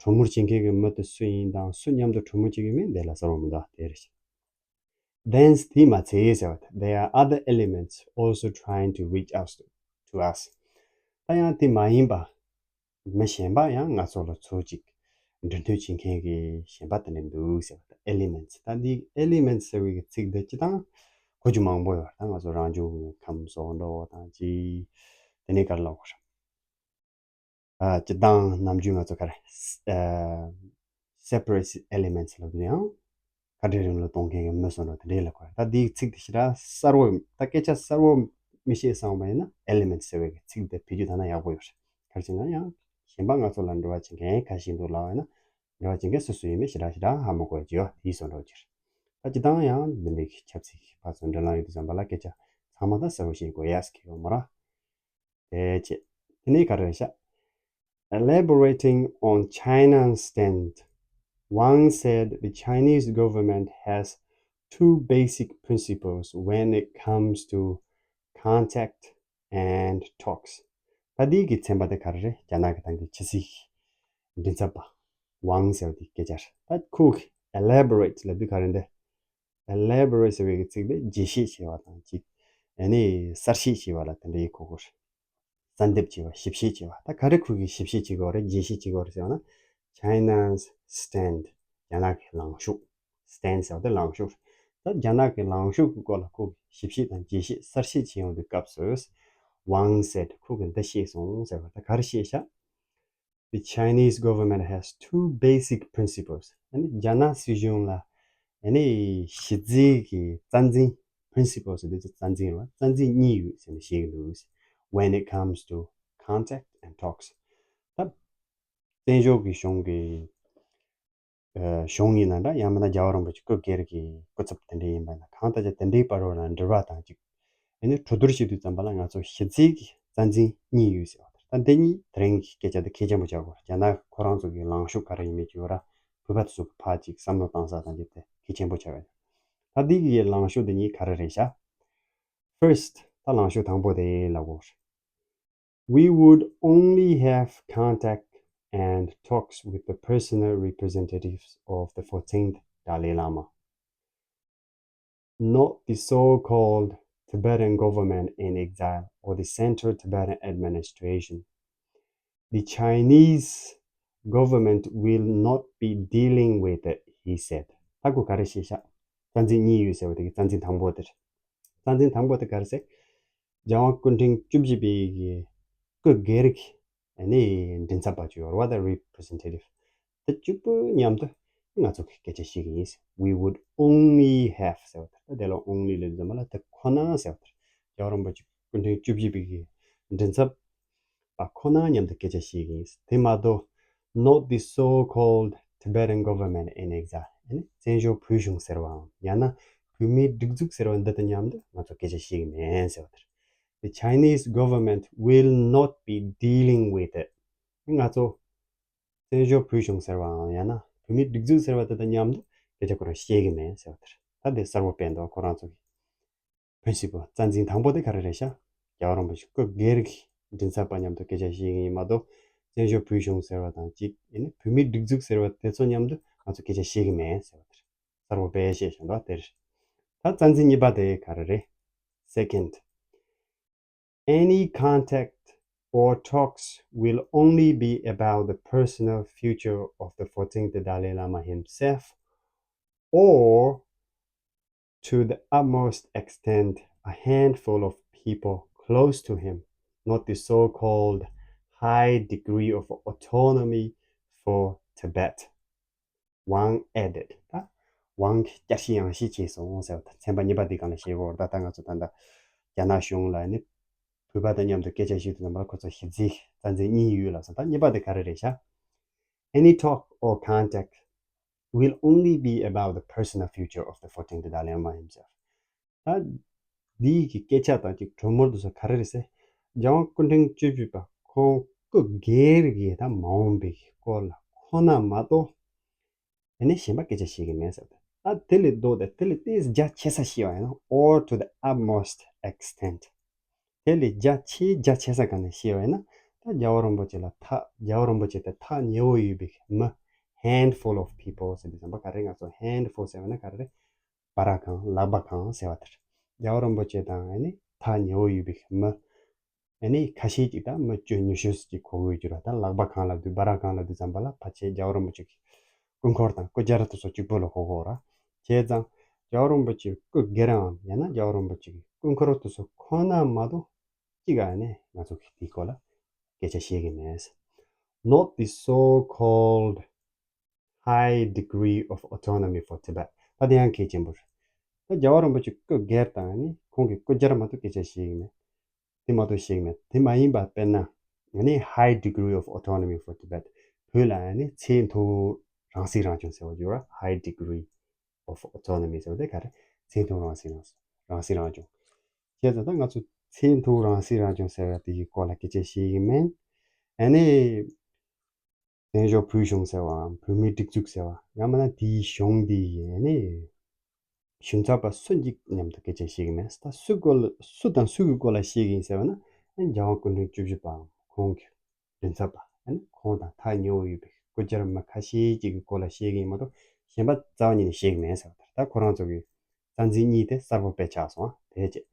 གྲོས་མོལ་བྱེད་མཁན་གྱི་མི་དེ་སུ་ཡིན་དང་སུ་མཉམ་དུ་གྲོས་མོལ་བྱེད་ཀྱི་མིན་དེ་ལ་གསལ་བོ་མི་འདུག་དེ་རེད། Then དེས་མ་ཚད་ཟེར་བ་དེ། There are other elements also trying to reach out to us. ད་ཡང་དེ་མ་ཡིན་པ་མི་གཞན་པ་ཡང་ང་ཚོ་ལ་ཚུར་ཅིག་འབྲེལ་མཐུད་བྱེད་མཁན་གྱི་གཞན་པ་དེ་འདྲ་འདུག་ཟེར་བ་དང་། Elements. ད་འདི་elements ཟེར་བའི་ཚིག་འདི་སྤྱིར་བཏང་གོ་རྒྱུ་མང་པོ་ཡོད། ད་ང་ཚོ་རང་བྱུང་ཁམས་སོགས་འགྲོ་བ་དང་ཅི་དེ་ནས་ག་རེ་ལབ་དགོས་རེད། ཨ་སྤྱིར་བཏང་ནམ་རྒྱུན་ང་ཚོ་ག་རེ་ཨ་separate elements ལབ་དུས་ཡང་ཁ་བྲལ་རིང་ལུགས་གཏོང་མཁན་གྱི་མི་སོགས་འགྲོ་དེ་འདྲས་ལ་གོ། ད་འདིའི་ཚིག་དེ་ཞེ་དྲག་གསལ་བོ། ད་སྐད་ཆ་གསལ་བོ་མི་ཤེས་བསམ་པ་ཡིན་ན་elements ཟེར་བའི་ཚིག་དེ་བེད་སྤྱོད་བཏང་ན་ཡག་པོ་ཡོད་རེད། ག་རེ་བྱས་ན་ཡང་གཞན་པ་ང་ཚོ་ལ་འབྲེལ་བ་བྱེད་མཁན་ཁ་ཤས་འདུག་ལབ་པ་ཡིན་ན་འབྲེལ་བ་བྱེད་མཁན་སུ་སུ་ཡིན་མིན་ཞེ་དྲག་ཞེ་དྲག་ཧ་མ་གོ་ཡ་ཅིག་ཡོད། དེའི་བཟོ་འདྲ་ཅིག་རེད། ད་སྤྱིར་བཏང་ཡང་འདི་འདྲའི་ཆབ་སྲིད་ཀྱི་ཕར་ཚུར་འབྲེལ་ལམ་ཡོད་དུས་ཙམ་པ་ལ་སྐད་ཆ་ཚང་མ་ད་གསལ་བོ་ཤེས་དགོས་ཡ་ཟེར་གྱི་ཡོད་མ་རེད། དེ་བྱས། དེ་ནས་ག་རེ་རེད་ཤག Elaborating on China's stand, Wang said the Chinese government has two basic principles when it comes to contact and talks. ད་འདི་གི་ཚན་པ་དེ་ག་རེ་རེད། རྒྱ་ནག་གི་ད་གི་ཕྱི་སྲིད་མགྲིན་ཚབ་པ་ཝང་ཟེར་བ་དེའི་སྐད་ཆ་རེད། ད་ཁོ་གི་elaborate ལབ་དུས་ག་རེ་འདི། Elaborate ཟེར་བའི་གི་ཚིག་དེ་རྒྱས་བཤད་བྱས་པ་དང་གཅིག་ཨ་ནི་གསལ་བཤད་བྱས་པ་ལ་དེ་འདྲའི་གོ་དགོས་རེད། གསལ་འདེབས་བྱས་པ། ཞིབ་བཤད་བྱས་པ། ད་ག་རེ་ཁོ་གིས་ཞིབ་བཤད་བྱེད་དགོས་རེད། རྒྱས་བཤད་བྱེད་དགོས་རེད་ཟེར་བ་ན། China's stand. རྒྱ་ནག་གི་ལངས་ཕྱོགས། Stand ཟེར་བ་དེ་ལངས་ཕྱོགས། ད་རྒྱ་ནག་གི་ལངས་ཕྱོགས་ཀྱི་སྐོར་ལ་ཁོ་གིས་ཞིབ་བཤད་དང་རྒྱས་བཤད་གསལ་བཤད་བྱེད་ཡོང་དུས་སྐབས་སུ། Wang said. ཁོ་གིས་འདི་བཤད་སོང་ཟེར་བ་ད་ག་རེ་བཤད་ཤག The Chinese government has two basic principles. ཨ་ནི་རྒྱ་ནག་སྲིད་གཞུང་ལ་ཨ་ནི་གཞི་རྩའི་གི་རྩ་འཛིན། Principles ཟེར་དུས་རྩ་འཛིན་རེད་བ། རྩ་འཛིན་གཉིས་ཡོད་ཟེར་ནས་བཤད་ཀྱི་འདུག When it comes to contact and talks. ད་བཙན་བྱོལ་གྱི་གཞུང་གི་ཨ་གཞུང་ཡིན་ན་འདྲ། ཡང་མིན་ན་རྒྱལ་བ་རིན་པོ་ཆེ་སྐུ་སྒེར་གྱི་སྐུ་ཚབ་དེ་འདྲ་ཡིན་པ་ན་གང་ལྟར་ཀྱང་དེ་འདྲའི་བར་བར་ལ་འབྲེལ་བ་དང་གཅིག་ཨ་ནི་གྲོས་བསྡུར་བྱེད་དུས་ཙམ་པ་ལ་ང་ཚོ་གཞི་རྩའི་གི་རྩ་འཛིན་གཉིས་ཡོད་ཟེར་བ་དེ། ད་འདི་གཉིས་དེ་རིང་གི་སྐད་ཆ་འདི་གལ་ཆེན་པོ་ཆགས་དགོས། རྒྱ་ནག་ཁོ་རང་ཚོ་གི་ལངས་ཕྱོགས་ག་རེ་ཡིན་མིན་གྱི་བར་བོད་པ་ཚོ་གི་ཕར་ཅིག་བསམ་བློ་བཏང་ས་དང་གཅིག་དེ་གལ་ཆེན་པོ་ཆགས་ཡོད། ད་འདི་གི་ལངས་ཕྱོགས་འདི་གཉིས་ག་རེ་རེད་ཤག First, ད་ལངས་ཕྱོགས་དང་པོ་དེ་ལབ་དགོས། We would only have contact and talks with the personal representatives of the fourteenth Dalai Lama, not the so-called Tibetan government in exile or the Central Tibetan Administration. The Chinese government will not be dealing with it, he said. ད་ཁོ་ག་རེ་བཤད་ཤག་རྩ་འཛིན་གཉིས་ཡོད་ཟེར་བ་དེ་གི་རྩ་འཛིན་དང་པོ་དེ་རེད། རྩ་འཛིན་དང་པོ་དེ་ག་རེ་ཟེར། རྒྱལ་དབང་སྐུ་ཕྲེང་བཅུ་བཞི་པའི་གི་སྐུ་སྒེར་གྱི་ཨ་ནི་མགྲིན་ཚབ་པ་ཅིག་ཡོད་རེད་བ། ད་representative དེ་གཅིག་པུ་མཉམ་དུ་ང་ཚོ་གི་སྐད་ཆ་བཤད་ཀྱི་ཡིན། We would only have ཟེར་བ་དེ། ད་དེ་ལ་only ལབ་དུས་ཙམ་པ་ལ་དེ་ཁོ་ན་ཟེར་བ་དེ། རྒྱལ་བ་རིན་པོ་ཆེ་སྐུ་ཕྲེང་བཅུ་བཞི་པའི་གི་མགྲིན་ཚབ་པ་ཁོ་ན་མཉམ་དུ་སྐད་ཆ་བཤད་ཀྱི་ཡིན། དེ་མ་གཏོགས་not the so-called Tibetan government in exile. ཨ་ནི་བཙན་བྱོལ་བོད་གཞུང་ཟེར་བའམ་ཡང་ན་བོད་མིའི་སྒྲིག་འཛུགས་ཟེར་བ་འདི་དང་མཉམ་དུ་ང་ཚོ་སྐད་ཆ་བཤད་ཀྱི་མེད་ཟེར་བ་དེ་རེད། The Chinese government will not be dealing with it. ང་ཚོ་བཙན་བྱོལ་བོད་གཞུང་ཟེར་བའམ་ཡང་ན་བོད་མིའི་སྒྲིག་འཛུགས་ཟེར་བ་དེ་དང་མཉམ་དུ་སྐད་ཆ་ཁོ་རང་བཤད་ཀྱི་མེད་ཟེར་བ་དེ་རེད། ད་དེ་གསལ་པོ་བསྟན་འདུག་ཁོ་རང་ཚོ་གི་principle རྩ་འཛིན་དང་པོ་དེ་ག་རེ་རེད་ཤག་རྒྱལ་བ་རིན་པོ་ཆེ་སྐུ་སྒེར་གྱི་མགྲིན་ཚབ་པ་མཉམ་དུ་སྐད་ཆ་བཤད་ཀྱི་ཡིན་མ་གཏོགས་ བཙན་བྱོལ་བོད་གཞུང་ཟེར་བ་དང་གཅིག་ཨེ་ནི་བོད་མིའི་སྒྲིག་འཛུགས་ཟེར་བ་དེ་ཚོ་མཉམ་དུ་ང་ཚོ་སྐད་ཆ་བཤད་གི་མེད་ཟེར་བ་དེ་རེད། གསལ་པོ་དཔེ་བཤད་བཞག་འདུག་དེ་རེད། ད་རྩ་འཛིན་གཉིས་པ་དེ་ག་རེ་རེད། Second, any contact or talks will only be about the personal future of the fourteenth Dalai Lama himself or to the utmost extent, a handful of people close to him, not the so-called high degree of autonomy for Tibet, Wang added. ད་ཝང་གིས་བསྐྱར་ཞིབ་ཡང་ཞིབ་བྱས་སོང་ཟེར་བ་དང་ཚན་པ་གཉིས་པ་འདི་སྒང་ལ་བཤད་དགོས་རེད། ད་ལྟ་ང་ཚོ་ད་ལྟ་རྒྱ་ནག་གཞུང་ལ་ནི་བོད་པ་དང་མཉམ་དུ་སྐད་ཆ་བཤད་དུས་ཙམ་པ་ལ་ཁོ་ཚོ་གཞི་རྩའི་རྩ་འཛིན་གཉིས་ཡོད་ལབ་སོང་། ད་གཉིས་པ་དེ་ག་རེ་རེད་ཤག Any talk or contact will only be about the personal future of the fourteenth Dalai Lama himself. ད་འདིའི་གི་སྐད་ཆ་དང་ཅིག་གྲོས་མོལ་དུ་སོགས་ག་རེ་རེད་ཟེར། རྒྱལ་དབང་སྐུ་ཕྲེང་བཅུ་བཞི་པ་ཁོང་སྐུ་སྒེར་གྱི་ད་མ་འོངས་པའི་གི་སྐོར་ལ་ཁོ་ན་མ་གཏོགས་ཨ་ནི་གཞན་པ་སྐད་ཆ་བཤད་ཀྱི་མེད་ཟེར། ད་དེ་ལས་ལྡོག་སྟེ་དེ་ལས་ཏོག་ཙམ་རྒྱ་ཆེ་ས་བཤད་པ་ཡིན་ན། or to the utmost extent. དེ་ལས་རྒྱ་ཆེ་རྒྱ་ཆེ་ས་ག་ནས་བཤད་པ་ཡིན་ན། ད་རྒྱལ་བ་རིན་པོ་ཆེ་ལ་ཐག་རྒྱལ་བ་རིན་པོ་ཆེ་དེ་ཐག་ཉེ་བོ་ཡོད་པའི་མི། Handful of people ཟེར་དུས་ཙམ་པ་ག་རེ་ང་ཚོ་handful ཟེར་བ་ན་ག་རེ་རེད། བར་གང་ལག་པ་གང་ཟེར་བ་དེ་རེད། རྒྱལ་བ་རིན་པོ་ཆེ་དང་ཨ་ནི་ཐག་ཉེ་བོ་ཡོད་པའི་མི། ཨ་ནི་ཁ་ཤས་ཅིག་དང་མི་སྤྱོད་ཉུང་ཤོས་ཅིག་གོ་དགོས་རྒྱུ་ར། ད་ལག་པ་གང་ལབ་དུས་བར་གང་ལབ་དུས་ཙམ་པ་ལ་ཕལ་ཆེར་རྒྱལ་བ་རིན་པོ་ཆེ་གི་སྐུ་འཁོར་དང་སྐུ་བཅར་དེ་ཚོ་གཅིག་པོ་ལ་གོ་དགོས་ར། བྱས་ཙང་རྒྱལ་བ་རིན་པོ་ཆེ་སྐུ་སྒེར་ཡང་ཡང་ན་རྒྱལ་བ་རིན་པོ་ཆེ་གི་སྐུ་འཁོར་དེ་ཚོ་ཁོ་ན་མ་གཏོགས་གཅིག་ཨ་ནི་ང་ཚོ་གི་དེའི་སྐོར་ལ་སྐད་ཆ་བཤད་ཀྱི་མེད། Not the so-called high degree of autonomy for Tibet. ད་དེ་ཡང་གལ་ཆེན་པོ་རེད། ད་རྒྱལ་བ་རིན་པོ་ཆེ་སྐུ་སྒེར་དང་ནི་ཁོང་གི་སྐུ་བཅར་མ་གཏོགས་སྐད་ཆ་བཤད་ཀྱི་མེད། དེ་མ་གཏོགས་བཤད་ཀྱི་མེད། དེ་མ་ཡིན་པ་དཔེར་ན་ནི་high degree of autonomy for Tibet. བོད་ལ་ནི་ཚད་མཐོ་རང་སྲིད་རང་སྐྱོང་ཟེར་བ་ཡོད་ར། High degree of autonomy ཟེར་བ་དེ་ག་རེ། ཚད་མཐོ་རང་སྲིད་རང་རང་སྲིད་རང་སྐྱོང་། བྱས་ཙང་ད་ང་ཚོ་ཚད་མཐོ་རང་སྲིད་རང་སྐྱོང་ཟེར་བ་དེ་ཡི་སྐོར་ལ་སྐད་ཆ་བཤད་ཀྱི་མེད། ཨ་ནི། བཙན་བྱོལ་བོད་གཞུང་ཟེར་བའམ་བོད་མིའི་སྒྲིག་འཛུགས་ཟེར་བ། ཡང་མིན་ན་དེའི་གཞུང་འདི་ཡི་ནི་གཞུང་ཚབ་པ་སུ་གཅིག་མཉམ་དུ་སྐད་ཆ་བཤད་ཀྱི་མེད། ད་སུ་སྐོར་ལ་སུ་དང་སུ་གི་སྐོར་ལ་བཤད་ཀྱི་ཡིན་ཟེར་བ་ན། ཨ་ནི་རྒྱལ་དབང་སྐུ་ཕྲེང་བཅུ་བཞི་པའམ་ཁོང་གི་མགྲིན་ཚབ་པ། ཨ་ནི་ཁོང་དང་ཐག་ཉེ་བོ་ཡོད་པའི་སྐུ་བཅར་མི་ཁ་ཤས་ཅིག་གི་སྐོར་ལ་བཤད་ཀྱི་ཡིན་མ་གཏོགས་གཞན་པ་རྩ་བ་ཉིད་ནས་བཤད་ཀྱི་མེད་ཟེར་བ་དེ་རེད། ད་ཁོ་རང་ཚོ་གི་རྩ་འཛིན་གཉིས་དེ་གསལ་པོ་དཔེ་ཆགས་སོང་། དེ་བྱས་ད་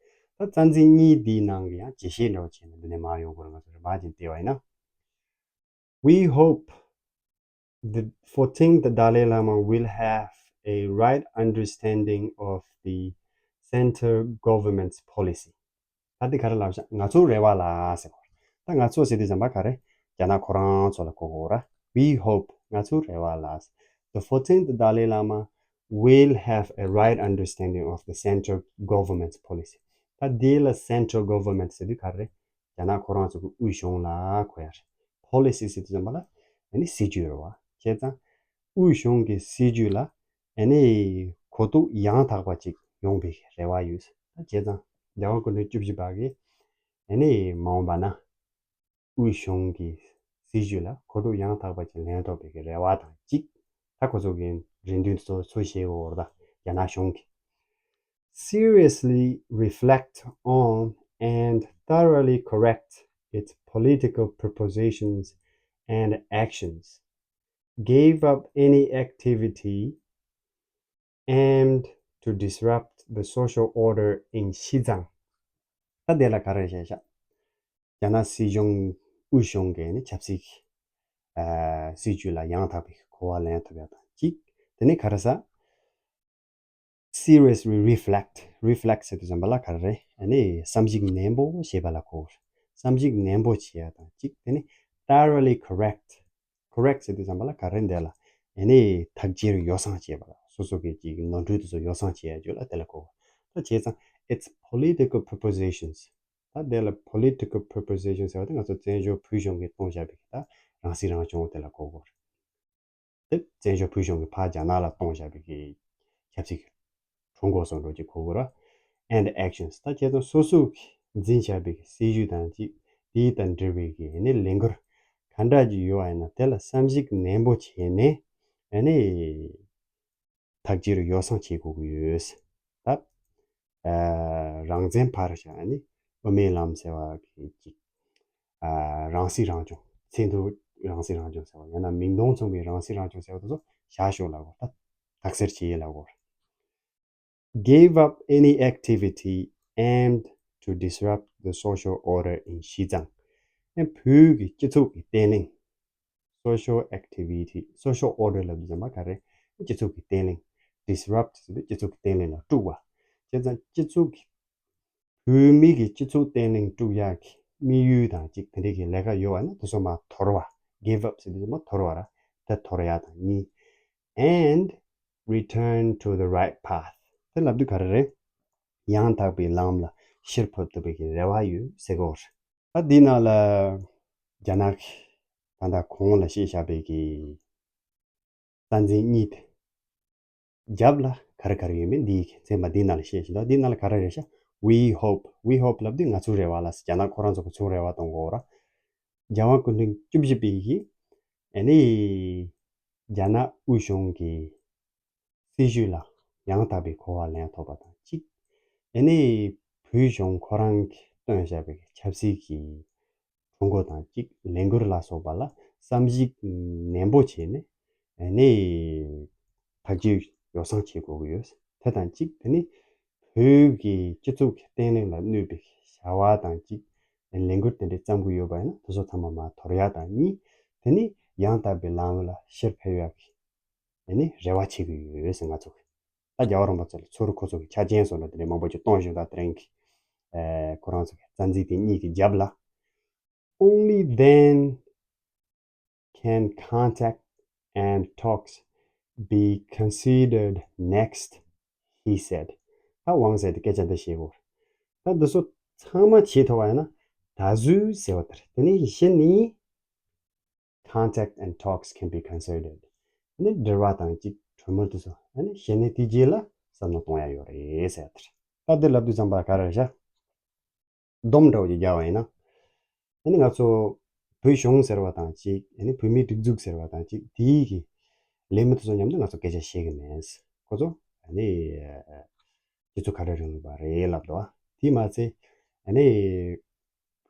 རྩ་འཛིན་གཉིས་འདིའི་ནང་གི་ཡང་རྒྱས་བཤད་འདྲ་བོ་བྱས་ནས་འདི་ནས་མར་ཡོང་དགོས་རེད། ང་ཚོ་རིམ་པ་བཞིན་བལྟས་པ་ཡིན་ན། We hope the fourteenth Dalai Lama will have a right understanding of the center government's policy. ད་འདི་ག་རེ་ལབ་བཞག་ང་ཚོའི་རེ་བ་ལ་ཟེར་བ། ད་ང་ཚོ་ཟེར་དུས་ཙམ་པ་ག་རེ། རྒྱ་ནག་ཁོ་རང་ཚོ་ལ་གོ་དགོས་ར། We hope ང་ཚོའི་རེ་བ་ལ། The fourteenth Dalai Lama will have a right understanding of the central government's policy. ད་འདི་ལ་central government ཟེར་དུས་ག་རེ། རྒྱ་ནག་ཁོ་རང་ཚོ་གི་དབུས་གཞུང་ལ་གོ་ཡ་རེད། Policy ཟེར་དུས་ཙམ་པ་ལ་ཨ་ནི་སྲིད་ཇུས་རེད་བ། བྱས་ཙང་དབུས་གཞུང་གི་སྲིད་ཇུས་ལ་ཨ་ནི་གོ་རྟོགས་ཡང་དག་པ་ཅིག་ཡོང་བའི་རེ་བ་ཡོད། ད་བྱས་ཙང་རྒྱལ་དབང་སྐུ་ཕྲེང་བཅུ་བཞི་པ་གིས་ཨ་ནི་མ་འོངས་པ་ན་དབུས་གཞུང་གི་སྲིད་ཇུས་ལ་གོ་རྟོགས་ཡང་དག་པ་ཅིག་ལེན་ཐུབ་པའི་རེ་བ་དང་གཅིག་ད་ཁོ་ཚོ་གི་རེ་འདུན་ཚོ་ཚོ་བཞེས་ཡོད་རེད། ད་རྒྱ་ནག་གཞུང་གིས། Seriously reflect on and thoroughly correct its political propositions and actions, gave up any activity aimed to disrupt the social order in Xizang. ད་དེ་ལ་ག་རེ་བཤད་ཤག་རྒྱ་ནག་སྲིད་གཞུང་དབུས་གཞུང་གི་ནི་ཆབ་སྲིད་ཀྱི་ཨ་སྲིད་ཇུས་ལ་ཡང་དག་པའི་གོ་བ་ལེན་ཐུབ་ཡ་དང་གཅིག་དེ་ནས་ག་རེ་ཟེར། Seriously reflect, reflect ཟེར་དུས་ཙམ་པ་ལ་ག་རེ་རེད། ཨ་ནི་བསམ་གཞིག་ནན་པོ་བྱེད་པ་ལ་གོ། བསམ་གཞིག་ནན་པོ་བྱེད་ཡ་དང་གཅིག་དེ་ནི་thoroughly correct, correct ཟེར་དུས་ཙམ་པ་ལ་ག་རེ་འདས་ལ་ཨ་ནི་ཐག་གཅོད་ཡོ་བསྲང་བྱེད་པ་ལ་སོ་སོ་གི་ཅིག་ནོར་འཁྲུལ་དེ་ཚོ་ཡོ་བསྲང་བྱེད་ཡ་ཅིག་ལ་དེ་ལ་གོ། ད་བྱས་ཙང་its political propositions ད་དེ་ལ་political propositions ཟེར་བ་དེ་ང་ཚོ་བཙན་བྱོལ་བོད་གཞུང་གིས་གཏོང་བཞག་པའི་ད་རང་སྲིད་རང་སྐྱོང་དེ་ལ་གོ་དགོས་རེད། དེ་བཙན་བྱོལ་བོད་གཞུང་གིས་ཕར་རྒྱ་ནག་ལ་གཏོང་བཞག་པའི་གི་ཆབ་སྲིད་ཀྱི་གྲོས་འགོ་སོགས་འགྲོ་གི་གོ་དགོས་རེད། And actions ད་བྱས་ཙང་སོ་སོ་གིས་འཛིན་བཞག་པའི་གི་སྲིད་ཇུས་དང་གཅིག་དེ་དང་འབྲེལ་བའི་གི་ཨ་ནི་ལས་འགུལ་ག་འདྲ་ཅིག་ཡོད་པ་ཡིན་ན་དེ་ལ་བསམ་གཞིག་ནན་པོ་བྱས་ནས་ཨ་ནི། ཐག་གཅོད་ཡོ་བསྲང་བྱེད་དགོས་ཀྱི་ཡོད། ད་ཨ་རང་བཙན་ཕར་བཞག་ནི་དབུ་མའི་ལམ་ཟེར་བ་གི་ཅིག་ཨ་རང་སྲིད་རང་སྐྱོང་ཚད་མཐོ་ རང་སྲིད་རང་སྐྱོང་ཟེར་བ་ཡང་ན་མིང་དོན་མཚུངས་པའི་རང་སྲིད་རང་སྐྱོང་ཟེར་བ་དེ་ཚོ་བཞག་ཤོག་ལབ་དགོས། ད་དག་སེལ་བྱེད་ལབ་དགོས། Gave up any activity aimed to disrupt the social order in Xizang. ཨེ་བོད་ཀྱི་སྤྱི་ཚོགས་ཀྱི་བརྟན་ལྷིང་། Social activity, social order ལབ་དུས་ཙམ་པ་ག་རེ། སྤྱི་ཚོགས་ཀྱི་བརྟན་ལྷིང་། Disrupt ཟེར་དུས་སྤྱི་ཚོགས་ཀྱི་བརྟན་ལྷིང་ལ་དཀྲུག་པ། བྱས་ཙང་སྤྱི་ཚོགས་ཀྱི་བོད་མི་གི་སྤྱི་ཚོགས་བརྟན་ལྷིང་དཀྲུག་ཡག་གི་དམིགས་ཡུལ་དང་གཅིག་དེ་འདྲའི་གི་ལས་ཀ་ཡོད་པ་ན་དེ་ཚོ་མར་དོར་བ། Give up ཟེར་དུས་ཙམ་པ་དོར་བ་ར། དེ་དོར་ཡག་དང་གཉིས། And return to the right path. དེ་ལབ་དུས་ག་རེ་རེད། ཡང་དག་པའི་ལམ་ལ་ཕྱིར་ཕེབས་ཐུབ་པའི་གི་རེ་བ་ཡོད་ཟེར་གོ་རེད། ད་འདི་ནང་ལ་རྒྱ་ནག་གིས་ད་ལྟ་གོང་ལ་བཤད་བཞག་པའི་གི་རྩ་འཛིན་གཉིས་དེ་རྒྱབ་ལ་ག་རེ་ག་རེ་ཡོད་མེད་འདི་ཚན་པ་འདི་ནང་ལ་བཤད་བཞིན་འདུག་འདི་ནང་ལ་ག་རེ་རེད་ཤག We hope, we hope ལབ་དུས་ང་ཚོའི་རེ་བ་ལ་ཟེར། རྒྱ་ནག་ཁོ་རང་ཚོ་གི་ཚོའི་རེ་བ་གཏོང་གོ་ར། རྒྱལ་དབང་སྐུ་ཕྲེང་བཅུ་བཞི་པའི་གི་ཨ་ནི་རྒྱ་ནག་དབུས་གཞུང་གི་སྲིད་བྱུས་ལ་ཡང་དག་པའི་གོ་བ་ལེན་ཐུབ་པ་དང་གཅིག་ཨ་ནི་བོད་གཞུང་ཁོ་རང་གིས་བཏོན་བཞག་པའི་ཆབ་སྲིད་ཀྱི་གྲོས་འགོ་དང་གཅིག་ལས་འགུལ་ལ་སོགས་པ་ལ་བསམ་གཞིག་ནན་པོ་བྱས་ནས་ཨ་ནི་ཐག་གཅོད་ཡོ་བསྲང་བྱེད་དགོས་ཀྱི་ཡོད། དེ་དང་གཅིག་དེ་ནི་བོད་ཀྱི་སྤྱི་ཚོགས་ཀྱི་བརྟན་ལྷིང་ལ་གནོད་པའི་བྱ་བ་དང་གཅིག་ལས་འགུལ་དེ་འདྲ་བརྩམས་ཀྱི་ཡོད་པ་ཡིན་ན་དེ་ཚོ་ཚང་མ་མར་དོར་ཡག་དང་གཉིས། དེ་ནི་ཡང་དག་པའི་ལམ་ལ་ཕྱིར་ཕེབས་ཡག་གི་ཨ་ནི་རེ་བ་བྱེད་ཀྱི་ཡོད་ཟེར། ང་ཚོ་གི་ད་རྒྱལ་བ་རིན་པོ་ཆེ་ལ་ཚུར་ཁོ་ཚོ་གི་ཆ་རྐྱེན་བཟོ་འདྲ་དེ་འདྲ་མང་པོ་ཅིག་གཏོང་བཞིན་ད་དེ་རིང་གི་ཨེ་ཁོ་རང་ཚོ་གི་རྩ་འཛིན་དེ་གཉིས་ཀྱི་རྒྱབ་ལ། Only then can contact and talks be considered next, he said. ད་དབང་ཟེར་དེ་སྐད་ཆ་འདི་བཤད་གོ། ད་འདི་ཚོ་ཚང་མ་བྱེད་ཐུབ་པ་ཡིན་ན་ད་གཟོད་ཟེར་བ་དེ་རེད། དེ་ནས་གཞི་ནས་contact and talks can be considered. ཨ་ནི་འབྲེལ་བ་དང་གཅིག་གྲོས་མོལ་དེ་ཚོ་ཨ་ནི་གཞི་ནས་དེ་རྗེས་ལ་བསམ་བློ་གཏོང་ཡ་ཡོད་རེད་ཟེར་བ་དེ་རེད། ད་འདི་ལབ་དུས་ཙམ་པ་ག་རེ་རེད་ཤག་སྡོམ་འདྲ་བོ་ཅིག་རྒྱག་པ་ཡིན་ན། ཨ་ནི་ང་ཚོ་བོད་གཞུང་ཟེར་བ་དང་གཅིག་ཨ་ནི་བོད་མིའི་སྒྲིག་འཛུགས་ཟེར་བ་དང་གཅིག་དེའི་གི་ལས་མི་དེ་ཚོ་མཉམ་དུ་ང་ཚོ་སྐད་ཆ་བཤད་གི་མེད། ཁོ་ཚོ་ཨ་ནི་སྤྱི་ཚོགས་ཁ་བྲལ་རིང་ལུགས་པ་རེད་ལབ་འདུག་དེས་མ་ཚད་ཨ་ནི་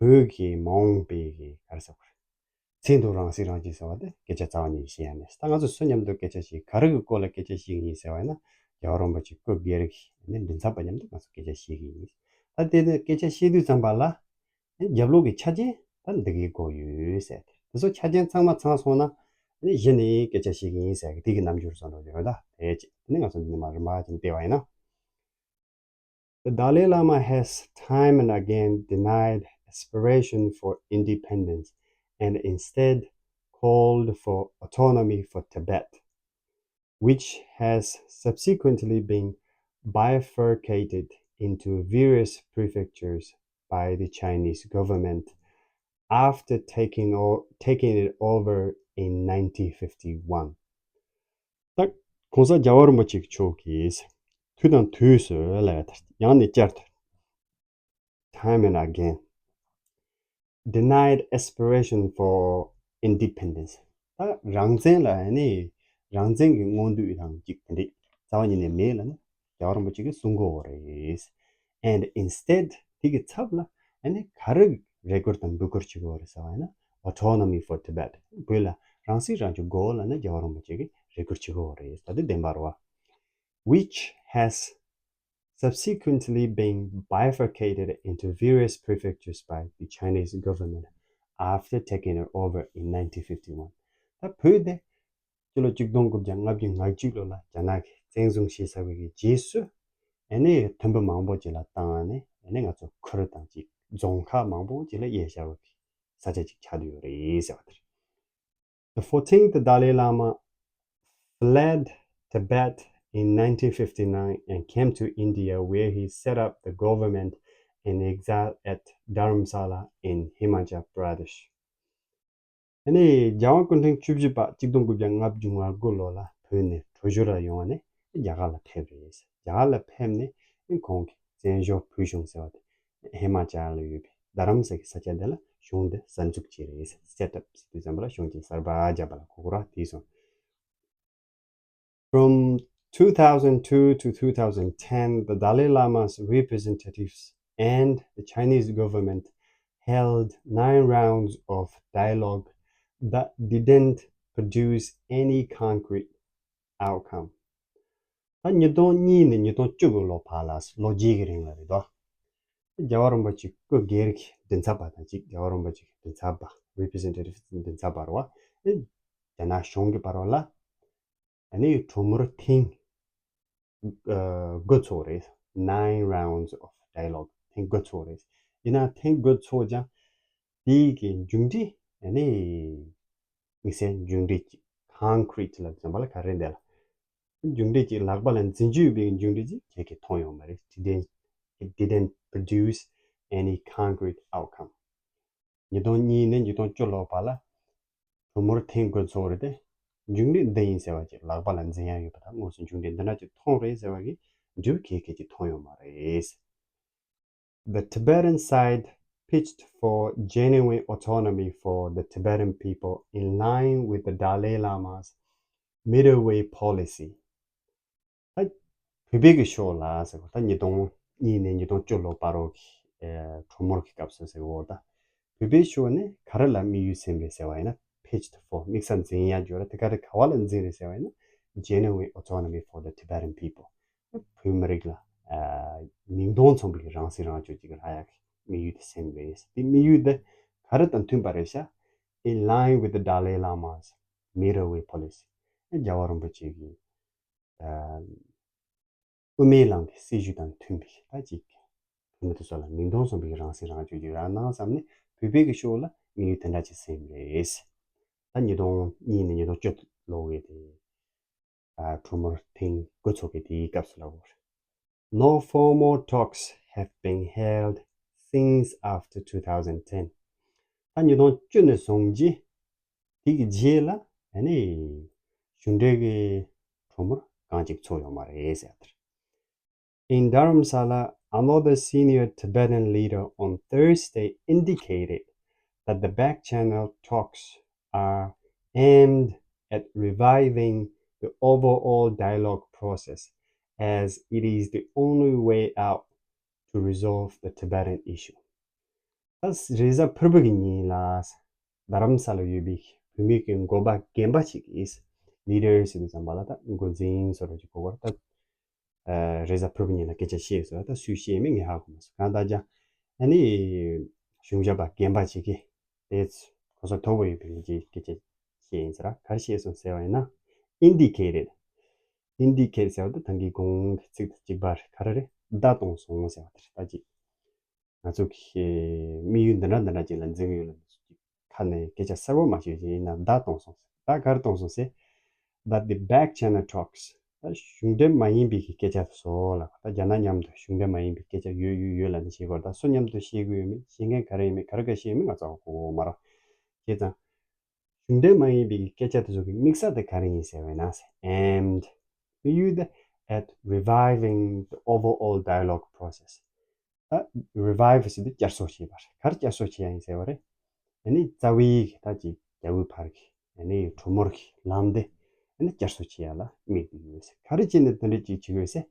བོད་ཀྱི་མ་འོངས་པའི་གི་ག་རེ་ཟེར་དགོས་རེད། ཚད་མཐོའི་རང་སྲིད་རང་སྐྱོང་ཟེར་བ་དེ་སྐད་ཆ་རྩ་བ་ཉིད་ནས་བཤད་ཡ་མེད། ད་ང་ཚོ་སུ་མཉམ་དུ་སྐད་ཆ་བཤད། ག་རེ་གི་སྐོར་ལ་སྐད་ཆ་བཤད་ཀྱི་ཡིན་ཟེར་བ་ཡིན་ན། རྒྱལ་བ་རིན་པོ་ཆེ་སྐུ་སྒེར་གྱི་ནི་མགྲིན་ཚབ་པ་མཉམ་དུ་ང་ཚོ་སྐད་ཆ་བཤད་ཀྱི་ཡིན། ད་དེ་ནི་སྐད་ཆ་བཤད་དུས་ཙམ་པ་ལ་ནི་རྒྱབ་ལོགས་ཀྱི་ཆ་རྐྱེན་ད་འདི་གའི་སྐོར་ཡོད་ཟེར། དེ་ཚོ་ཆ་རྐྱེན་ཚང་མ་ཚང་སོང་ན་ནི་གཞི་ནས་སྐད་ཆ་བཤད་ཀྱི་ཡིན་ཟེར་གི་དེ་གི་རྣམ་འགྱུར་བཟོ་འདྲ་ཡོད། ད་དེ་ཅི་དེ་ནི་ང་ཚོ་འདི་ནས་མར་རིམ་པ་བྱས་ནས་བལྟས་པ་ཡིན་ན། The Dalai Lama has time and again denied aspiration for independence and instead called for autonomy for Tibet, which has subsequently been bifurcated into various prefectures by the Chinese government after taking, o- taking it over in nineteen fifty-one. ད་༸གོང་ས་༸རྒྱལ་བ་རིན་པོ་ཆེ་མཆོག་གིས་དུས་དང་དུས་སུ་ལ་ཡང་ནས་བསྐྱར་དུ། Time and again, denied aspiration for independence. ད་རང་བཙན་ལ་ནི་རང་བཙན་གྱི་མངོན་འདོད་དང་གཅིག་དེ་འདྲ་རྩ་བ་ཉིད་ནས་མེད་ལ་ནི་རྒྱལ་བ་རིན་པོ་ཆེ་གིས་གསུང་གི་ཡོད་རེད། And instead, དེ་གི་ཚབ་ལ་ཨ་ནི་ག་རེ་རེ་སྐུལ་དང་འབོད་སྐུལ་བྱེད་ཀྱི་ཡོད་རེད་ཟེར་བ་ཡིན་ན། Autonomy for Tibet. བོད་ལ་རང་སྲིད་རང་སྐྱོང་དགོས་ལབ་ནས་རྒྱལ་བ་རིན་པོ་ཆེ་གིས་རེ་སྐུལ་བྱེད་ཀྱི་ཡོད་རེད། ད་དེ་བདེན་པ་རེད་བ། Which has subsequently been bifurcated into various prefectures by the Chinese government after taking it over in nineteen fifty-one. ད་བོད་དེ་སྤྱི་ལོ་གཅིག་སྟོང་དགུ་བརྒྱ་ལྔ་བཅུ་ང་གཅིག་ལོ་ལ་རྒྱ་ནག་གིས་བཙན་བཟུང་བྱས་ཚར་བའི་རྗེས་སུ་ཨ་ནི་མཐུན་པ་མང་པོ་ཅིག་ལ་བཏང་ནས་ཨ་ནི་ང་ཚོ་ཁུལ་དང་གཅིག་རྫོང་ཁག་མང་པོ་ཅིག་ལ་དབྱེ་བཞག་པའི་ས་ཆ་ཅིག་ཆགས་བསྡད་ཡོད་རེད་ཟེར་བ་དེ་རེད། The fourteenth Dalai Lama fled Tibet in nineteen fifty-nine and came to India, where he set up the government in exile at Dharamsala in Himachal Pradesh. ཨ་ནི་རྒྱལ་དབང་སྐུ་ཕྲེང་བཅུ་བཞི་པ་གཅིག་སྟོང་དགུ་བརྒྱ་ལྔ་བཅུ་ང་དགུ་ལོ་ལ་བོད་ནས་བྲོས་བྱོལ་ལ་ཡོང་བ་ནས་རྒྱ་གར་ལ་ཕེབས་རེད། རྒྱ་གར་ལ་ཕེབས་ནས་ཁོང་གིས་བཙན་བྱོལ་བོད་གཞུང་ཟེར་བ་དེ་ཧི་མ་ཅལ་ལ་ཡོད་པའི་རྡ་རམ་ས་གི་ས་ཆ་དེ་ལ་གཞུང་དེ་གསར་འཛུགས་བྱས་རེད། Set up ཟེར་དུས་ཙམ་པ་ལ་གཞུང་ཅིག་གསར་པ་བརྒྱབ་པ་ལ་གོ་སྐབས་རག་དེ་སོང་། From two thousand two to two thousand ten, the Dalai Lama's representatives and the Chinese government held nine rounds of dialogue that didn't produce any concrete outcome. ད་ཉིས་སྟོང་གཉིས་ནས་ཉིས་སྟོང་བཅུ་གི་ལོ་བར་ལ་ལོ་བརྒྱད་ཀྱི་རིང་ལ་རེད་དོ། རྒྱལ་བ་རིན་པོ་ཆེ་སྐུ་སྒེར་གྱི་མགྲིན་ཚབ་པ་དང་གཅིག་རྒྱལ་བ་རིན་པོ་ཆེ་གི་མགྲིན་ཚབ་པ་representative མགྲིན་ཚབ་པ་རེད་བ། རྒྱ་ནག་གཞུང་གི་བར་ལ་ཨ་ནི་གྲོས་མོལ་ཐེངས་དགུ་ཚོགས་རེད། Nine rounds of dialogue ཐེངས་དགུ་ཚོགས་རེད། ཡིན་ན་ཐེངས་དགུ་ཚོགས་ཀྱང་དེའི་གི་མཇུག་འབྲས་ཨ་ནི་དམིགས་བསལ་མཇུག་འབྲས་ཀྱི་concrete ལ་འཛིན་པ་ལ་ག་རེ་འདས་ལ། མཇུག་འབྲས་ཀྱི་ལག་པ་ལ་འཛིན་རྒྱུ་ཡོད་པའི་མཇུག་འབྲས་ཀྱི་ཁྱེད་ཀྱིས་མཐོང་ཡོད་མ་རེད། Didn't, it didn't produce any concrete outcome. ཉིས་སྟོང་གཉིས་ནས་ཉིས་སྟོང་བཅུ་ལོ་བར་ལ་གྲོས་མོལ་ཐེངས་དགུ་ཚོགས་རེད་དེ། མཇུག་འབྲས་འདི་ཡིན་ཟེར་བ་ཅིག་ལག་པ་ལ་འཛིན་ཡ་ཡོད་པ་དང་དངོས་སུ་མཇུག་འབྲས་འདི་འདྲ་ཅིག་མཐོང་རེད་ཟེར་བ་གི་འབྲས་བུ་ཁྱེད་ཀྱིས་མཐོང་ཡོད་མ་རེད། The Tibetan side pitched for genuine autonomy for the Tibetan people in line with the Dalai Lama's middle way policy. ད་བོད་པའི་གི་ཕྱོགས་ལ་ཟེར་བ་ད་ཉིས་སྟོང་གཉིས་ནས་ཉིས་སྟོང་བཅུ་ལོ་བར་རོགས་ཀྱི་གྲོས་མོལ་གྱི་སྐབས་སུ་ཟེར་བ་ད་བོད་པའི་ཕྱོགས་ནས་ག་རེ་ལ་དམིགས་ཡུལ་ཟིན་རེད་ཟེར་བ་ཡིན་ན། Pitched for དམིགས་ས་འཛིན་ཡ་འཇོག་ར་དེ་ག་རེ་ག་བ་ལ་འཛིན་རེད་ཟེར་བ་ཡིན་ན། Genuine autonomy for the Tibetan people བོད་མི་རིགས་ལ་མིང་དོན་མཚུངས་པའི་རང་སྲིད་རང་སྐྱོང་ཅིག་རག་ཡ་གི་དམིགས་ཡུལ་དེ་ཟིན་རེད། དེ་དམིགས་ཡུལ་དེ་ག་རེ་དང་མཐུན་པ་རེད་ཤག In line with the Dalai Lama's middle way policy རྒྱལ་བ་རིན་པོ་ཆེ་གི་དབུ་མའི་ལམ་གྱི་སྲིད་བྱུས་དང་མཐུན་པའི་ད་ཅིག་བོད་མི་དེ་ཚོ་ལ་མིང་དོན་མཚུངས་པའི་རང་སྲིད་རང་སྐྱོང་ཅིག་རག་གནང་བསམ་ནས་བོད་པའི་གི་ཕྱོགས་ལ་དམིགས་ཡུལ་དེ་འདྲ་ཅིག་ཟིན་རེད། ད་ཉིས་སྟོང་གཉིས་ནས་ཉིས་སྟོང་བཅུ་ལོ་བའི་དེ་གྲོས་མོལ་ཐེངས་དགུ་ཚོགས་ཀྱི་དེའི་སྐབས་སུ་ལབ་དགོས་རེད། No formal talks have been held since after two thousand ten. ད་ཉིས་སྟོང་བཅུ་ནས་བཟུང་རྗེས་དེ་གི་རྗེས་ལ་ཨ་ནི་གཞུང་འབྲེལ་གྱི་གྲོས་མོལ་གང་ཅིག་ཚོགས་ཡོད་མ་རེད་ཟེར་ཡ་དེ་རེད། In Dharamsala, another senior Tibetan leader on Thursday indicated that the back channel talks are aimed at reviving the overall dialogue process, as it is the only way out to resolve the Tibetan issue. ད་རེས་གཟའ་ཕུར་བུ་གི་ཉིན་ལ་རྡ་རམ་ས་ལ་ཡོད་པའི་བོད་མི་གི་འགོ་པ་རྒན་པ་ཅིག་གིས། Leaders ཟེར་དུས་ཙམ་པ་ལ་ད་འགོ་འཛིན་བཟོ་འདྲ་ཅིག་གོ་བར་ད། རེས་གཟའ་ཕུར་བུ་ཉིན་ལ་སྐད་ཆ་བཤད་ཟེར་བ་ད་སུས་བཤད་མིན་ངས་ཧ་གོ་མ་སོང་། གང་ལྟར་ཀྱང་ཨ་ནི་གཞུང་ཞབས་པ་རྒན་པ་ཅིག་གིས་དེ་གོ་ས་མཐོ་པོ་ཡོད་པའི་མི་ཅིག་སྐད་ཆ་བཤད་ཡིན་ཟེར་ར། ག་རེ་བཤད་སོང་ཟེར་བ་ཡིན་ན། Indicated indicate ཟེར་བ་དེ་ད་གིན་གོང་གི་ཚིག་དང་གཅིག་པ་རེད། ག་རེ་རེད། བརྡ་གཏོང་སོང་ཟེར་བ་དེ་རེད། ད་ཅིག་ང་ཚོ་གི་དམིགས་ཡུལ་འདི་འདྲ་འདི་འདྲ་ཅིག་ལ་འཛིན་གྱི་ཡོད་ལ་ཁ་ནས་སྐད་ཆ་གསལ་པོ་མ་བཤད་ཅིག་ཡིན་ན་བརྡ་གཏོང་སོང་ཟེར། བརྡ་ག་རེ་གཏོང་སོང་ཟེར། But the back channel talks ད་གཞུང་འབྲེལ་མ་ཡིན་པའི་གི་སྐད་ཆ་དེ་ཚོ་ལ་ད་རྒྱ་ནག་མཉམ་དུ་གཞུང་འབྲེལ་མ་ཡིན་པའི་སྐད་ཆ་ཡོད་ཡོད་ཡོད་ལ་ནི་བཤད་དགོས། ད་སུ་མཉམ་དུ་བཤད་དགོས་ཡོད་མེད་བཤད་མཁན་ག་རེ་ཡིན་མེད་ག་རེ་ག་བཤད་ཡོད་མེད་ང་ཚོ་གོ་གི་མ་རེད། བྱས་ཙང་། གཞུང་འབྲེལ་མ་ཡིན་པའི་སྐད་ཆ་དེ་ཚོ་གི་དམིགས་ས་དེ་ག་རེ་ཡིན་ཟེར་བས་ན། Aimed དམིགས་ཡུལ་དེ་at reviving the overall dialogue process ད་revive ཟེར་དུས་བསྐྱར་གསོ་བྱེད་པ་རེད། ག་རེ་བསྐྱར་གསོ་བྱེད་ཡ་ཡིན་ཟེར་བ་རེད། ཨ་ནི་རྩ་བའི་གི་ད་ཅིག་རྒྱ་བོད་བར་གྱི་ཨ་ནི་གྲོས་མོལ་གྱི་ལམ་དེ་ཨ་ནི་བསྐྱར་གསོ་བྱེད་ཡ་ལ་དམིགས་ཏེ་ཡོད་ཟེར། ག་རེ་བྱས་ནས་དེ་འདྲ་ཅིག་བྱེད་དགོས་ཟེར།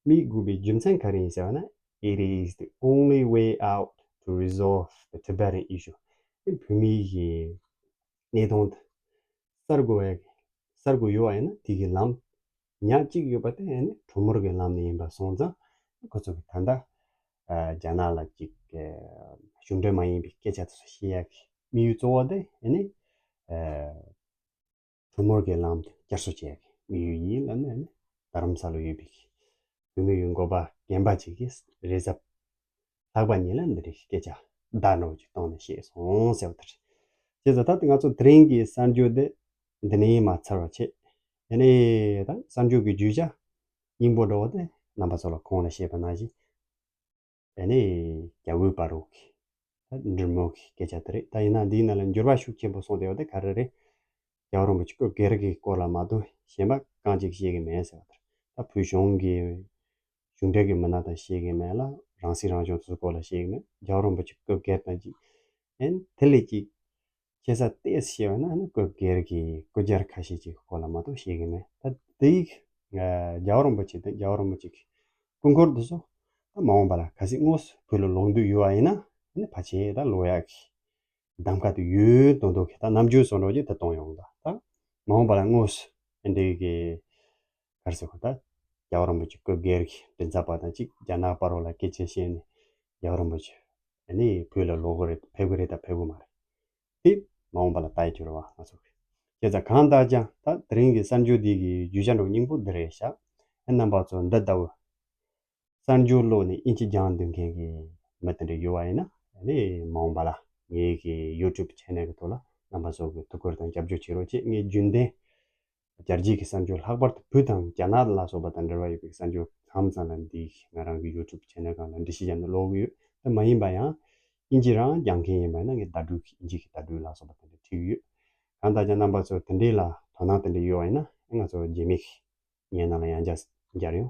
དམིགས་དགོས་པའི་རྒྱུ་མཚན་ག་རེ་ཡིན་ཟེར་བ་ན། It is the only way out to resolve the Tibetan issue. བོད་མིའི་གི་གནད་དོན་དེ་གསར་དགོས་པའི་གསར་དགོས་ཡོད་པ་ཡིན་ན་དེ་གི་ལམ་ཉག་གཅིག་ཡོད་པ་དེ་ཨ་ནི་གྲོས་མོལ་གྱི་ལམ་ནས་ཡིན་པ་སོང་ཙང་ཁོ་ཚོ་གི་ད་ལྟ་རྒྱ་ནག་ལ་ཅིག་གཞུང་འབྲེལ་མ་ཡིན་པའི་སྐད་ཆ་དེ་ཚོ་བཤད་ཡ་གི་དམིགས་ཡུལ་གཙོ་བོ་དེ་ཨ་ནི། གྲོས་མོལ་གྱི་ལམ་དུ་བསྐྱར་གསོ་བྱེད་ཡག་གི་དམིགས་ཡུལ་ཡིན་ལབ་ནས་ནི་རྡ་རམ་ས་ལ་ཡོད་པའི་བོད་མི་ཡི་འགོ་པ་རྒན་པ་ཅིག་གིས་རེས་གཟའ་ལྷག་པ་ཉིན་ལ་འདི་རིགས་སྐད་ཆ་བརྡ་འདྲ་བོ་ཅིག་བཏང་ནས་བཤད་སོང་ཟེར་བ་དེ་རེད། བྱས་ཙང་ད་ང་ཚོ་དེ་རིང་གི་གསར་འགྱུར་འདི་འདི་ནས་མ་ཚར་བ་བྱས། ཨ་ནི་ད་གསར་འགྱུར་གྱི་བརྗོད་བྱ་སྙིང་པོ་འདྲ་བོ་དེ་རྣམ་པ་ཚོ་ལ་གོང་ལ་བཤད་པ་ནང་བཞིན། ཨ་ནི་རྒྱ་བོད་བར་རུ་གི་ད་འབྲེལ་མོལ་གྱི་སྐད་ཆ་དེ་རེད། ད་ཡིན་ན་འདིའི་ནང་ལ་འགྱུར་བ་ཤུགས་ཆེན་པོ་སོང་བསྡད་པ་དེ་ག་རེ་རེད། རྒྱལ་བ་རིན་པོ་ཆེ་སྐུ་སྒེར་གྱི་སྐོར་ལ་མ་གཏོགས་གཞན་པ་གང་ཅིག་བཤད་ཀྱི་མེད་ཟེར་བ་དེ་རེད། ད་བོད་གཞུང་གི་གཞུང་འབྲེལ་གྱི་མི་སྣ་དང་བཤད་ཀྱི་མེད་ལ་རང་སྲིད་རང་སྐྱོང་དེ་ཚོའི་སྐོར་ལ་བཤད་ཀྱི་མེད། རྒྱལ་བ་རིན་པོ་ཆེ་སྐུ་སྒེར་དང་གཅིག་ཨ་ནི་དེ་ལས་གཅིག་ཁྱད་མཚར་ཏོག་ཙམ་བཤད་པ་ན་ཨ་ནི་སྐུ་སྒེར་གྱི་སྐུ་བཅར་ཁ་ཤས་ཅིག་གི་སྐོར་ལ་མ་གཏོགས་བཤད་ཀྱི་མེད། ད་དེ་ཡིག་རྒྱལ་བ་རིན་པོ་ཆེ་དང་རྒྱལ་བ་རིན་པོ་ཆེ་གི་སྐུ་འཁོར་དེ་ཚོ་ད་མ་འོངས་པ་ལ་གལ་སྲིད་དངོས་སུ་བོད་ལ་ལོག་འདོད་ཡོད་པ་ཡིན་ན་ཨ་ནི་ཕལ་ཆེར་ད་ལོག་ཡག་གི་ གདམ་ག་དེ་ཡོད་དོན་དུ་གི་ད་ནམ་རྒྱུན་བཟོ་འདྲ་ཅིག་ད་གཏོང་ཡོང་ད། ད་མ་འོངས་པ་ལ་དངོས་སུ་ཨེ་འདྲའི་གི་ག་རེ་ཟེར་དགོས། ད་རྒྱལ་བ་རིན་པོ་ཆེ་སྐུ་སྒེར་གྱི་མགྲིན་ཚབ་པ་དང་གཅིག་རྒྱ་ནག་བར་ལ་སྐད་ཆ་བཤད་ནས་རྒྱལ་བ་རིན་པོ་ཆེ་ཨ་ནི་བོད་ལ་ལོག་གི་རེད། ཕེབས་གི་རེད་ད་ཕེབས་གི་མ་རེད། དེ་མ་འོངས་པ་ལ་ལྟ་ཡི་འགྱུར་བ་ང་ཚོ་གི་བྱས་ཙང་གང་ལྟར་ཀྱང་ད་དེ་རིང་གི་གསར་འགྱུར་འདི་གི་བརྗོད་བྱ་འདྲ་པོ་སྙིང་པོ་འདི་རེད་ཤག་ཨ་རྣམ་པ་ཚོ་འདི་ལྟ་བུ་གསར་འགྱུར་ཀློག་ནས་དབྱིན་ཇི་སྦྱང་འདོད་མཁན་གྱི་མི་དེ་འདྲ་ཡོད་པ་ཡིན་ན་ཨ་ནི་མ་འོངས་པ་ལ་ངའི་གི་ཡུ་ཊུབ་ཆེ་ནལ་གི་ཐོག་ལ་རྣམ་པ་ཚོ་གི་ཐུགས་ཁུར་དང་རྒྱབ་སྐྱོར་བྱེད་རོགས་བྱེད། ངས་རྒྱུན་ལྡན་རྒྱལ་སྤྱིའི་གི་གསར་འགྱུར་ལྷག་པར་དུ་བོད་དང་རྒྱ་ནག་ལ་སོགས་པ་དང་འབྲེལ་བ་ཡོད་པའི་གསར་འགྱུར་མཚམས་མཚམས་ལ་འདི་ང་རང་གི་ཡུ་ཊུབ་ཆེ་ནལ་སྒང་ལ་འགྲེལ་བཤད་བརྒྱབ་ནས་ཀློག་གི་ཡོད། དེ་མ་ཡིན་པ་ཡང་དབྱིན་ཇི་རང་སྦྱང་མཁན་ཡིན་པ་ཡིན་ན་ངས་བརྡ་སྤྲོད་ཀྱི་དབྱིན་ཇི་གི་བརྡ་སྤྲོད་ལ་སོགས་པ་དེ་འདྲ་ཁྲིད་ཀྱི་ཡོད། གང་ལྟར་ཀྱང་རྣམ་པ་ཚོ་དེ་འདྲའི་ལ་དོ་སྣང་དེ་འདྲ་ཡོད་པ་ཡིན་ན་ང་ཚོ་རྗེས་མའི་གི་བརྙན་ནང་ལ་ཡང་བསྐྱར་མཇལ་ཡོང་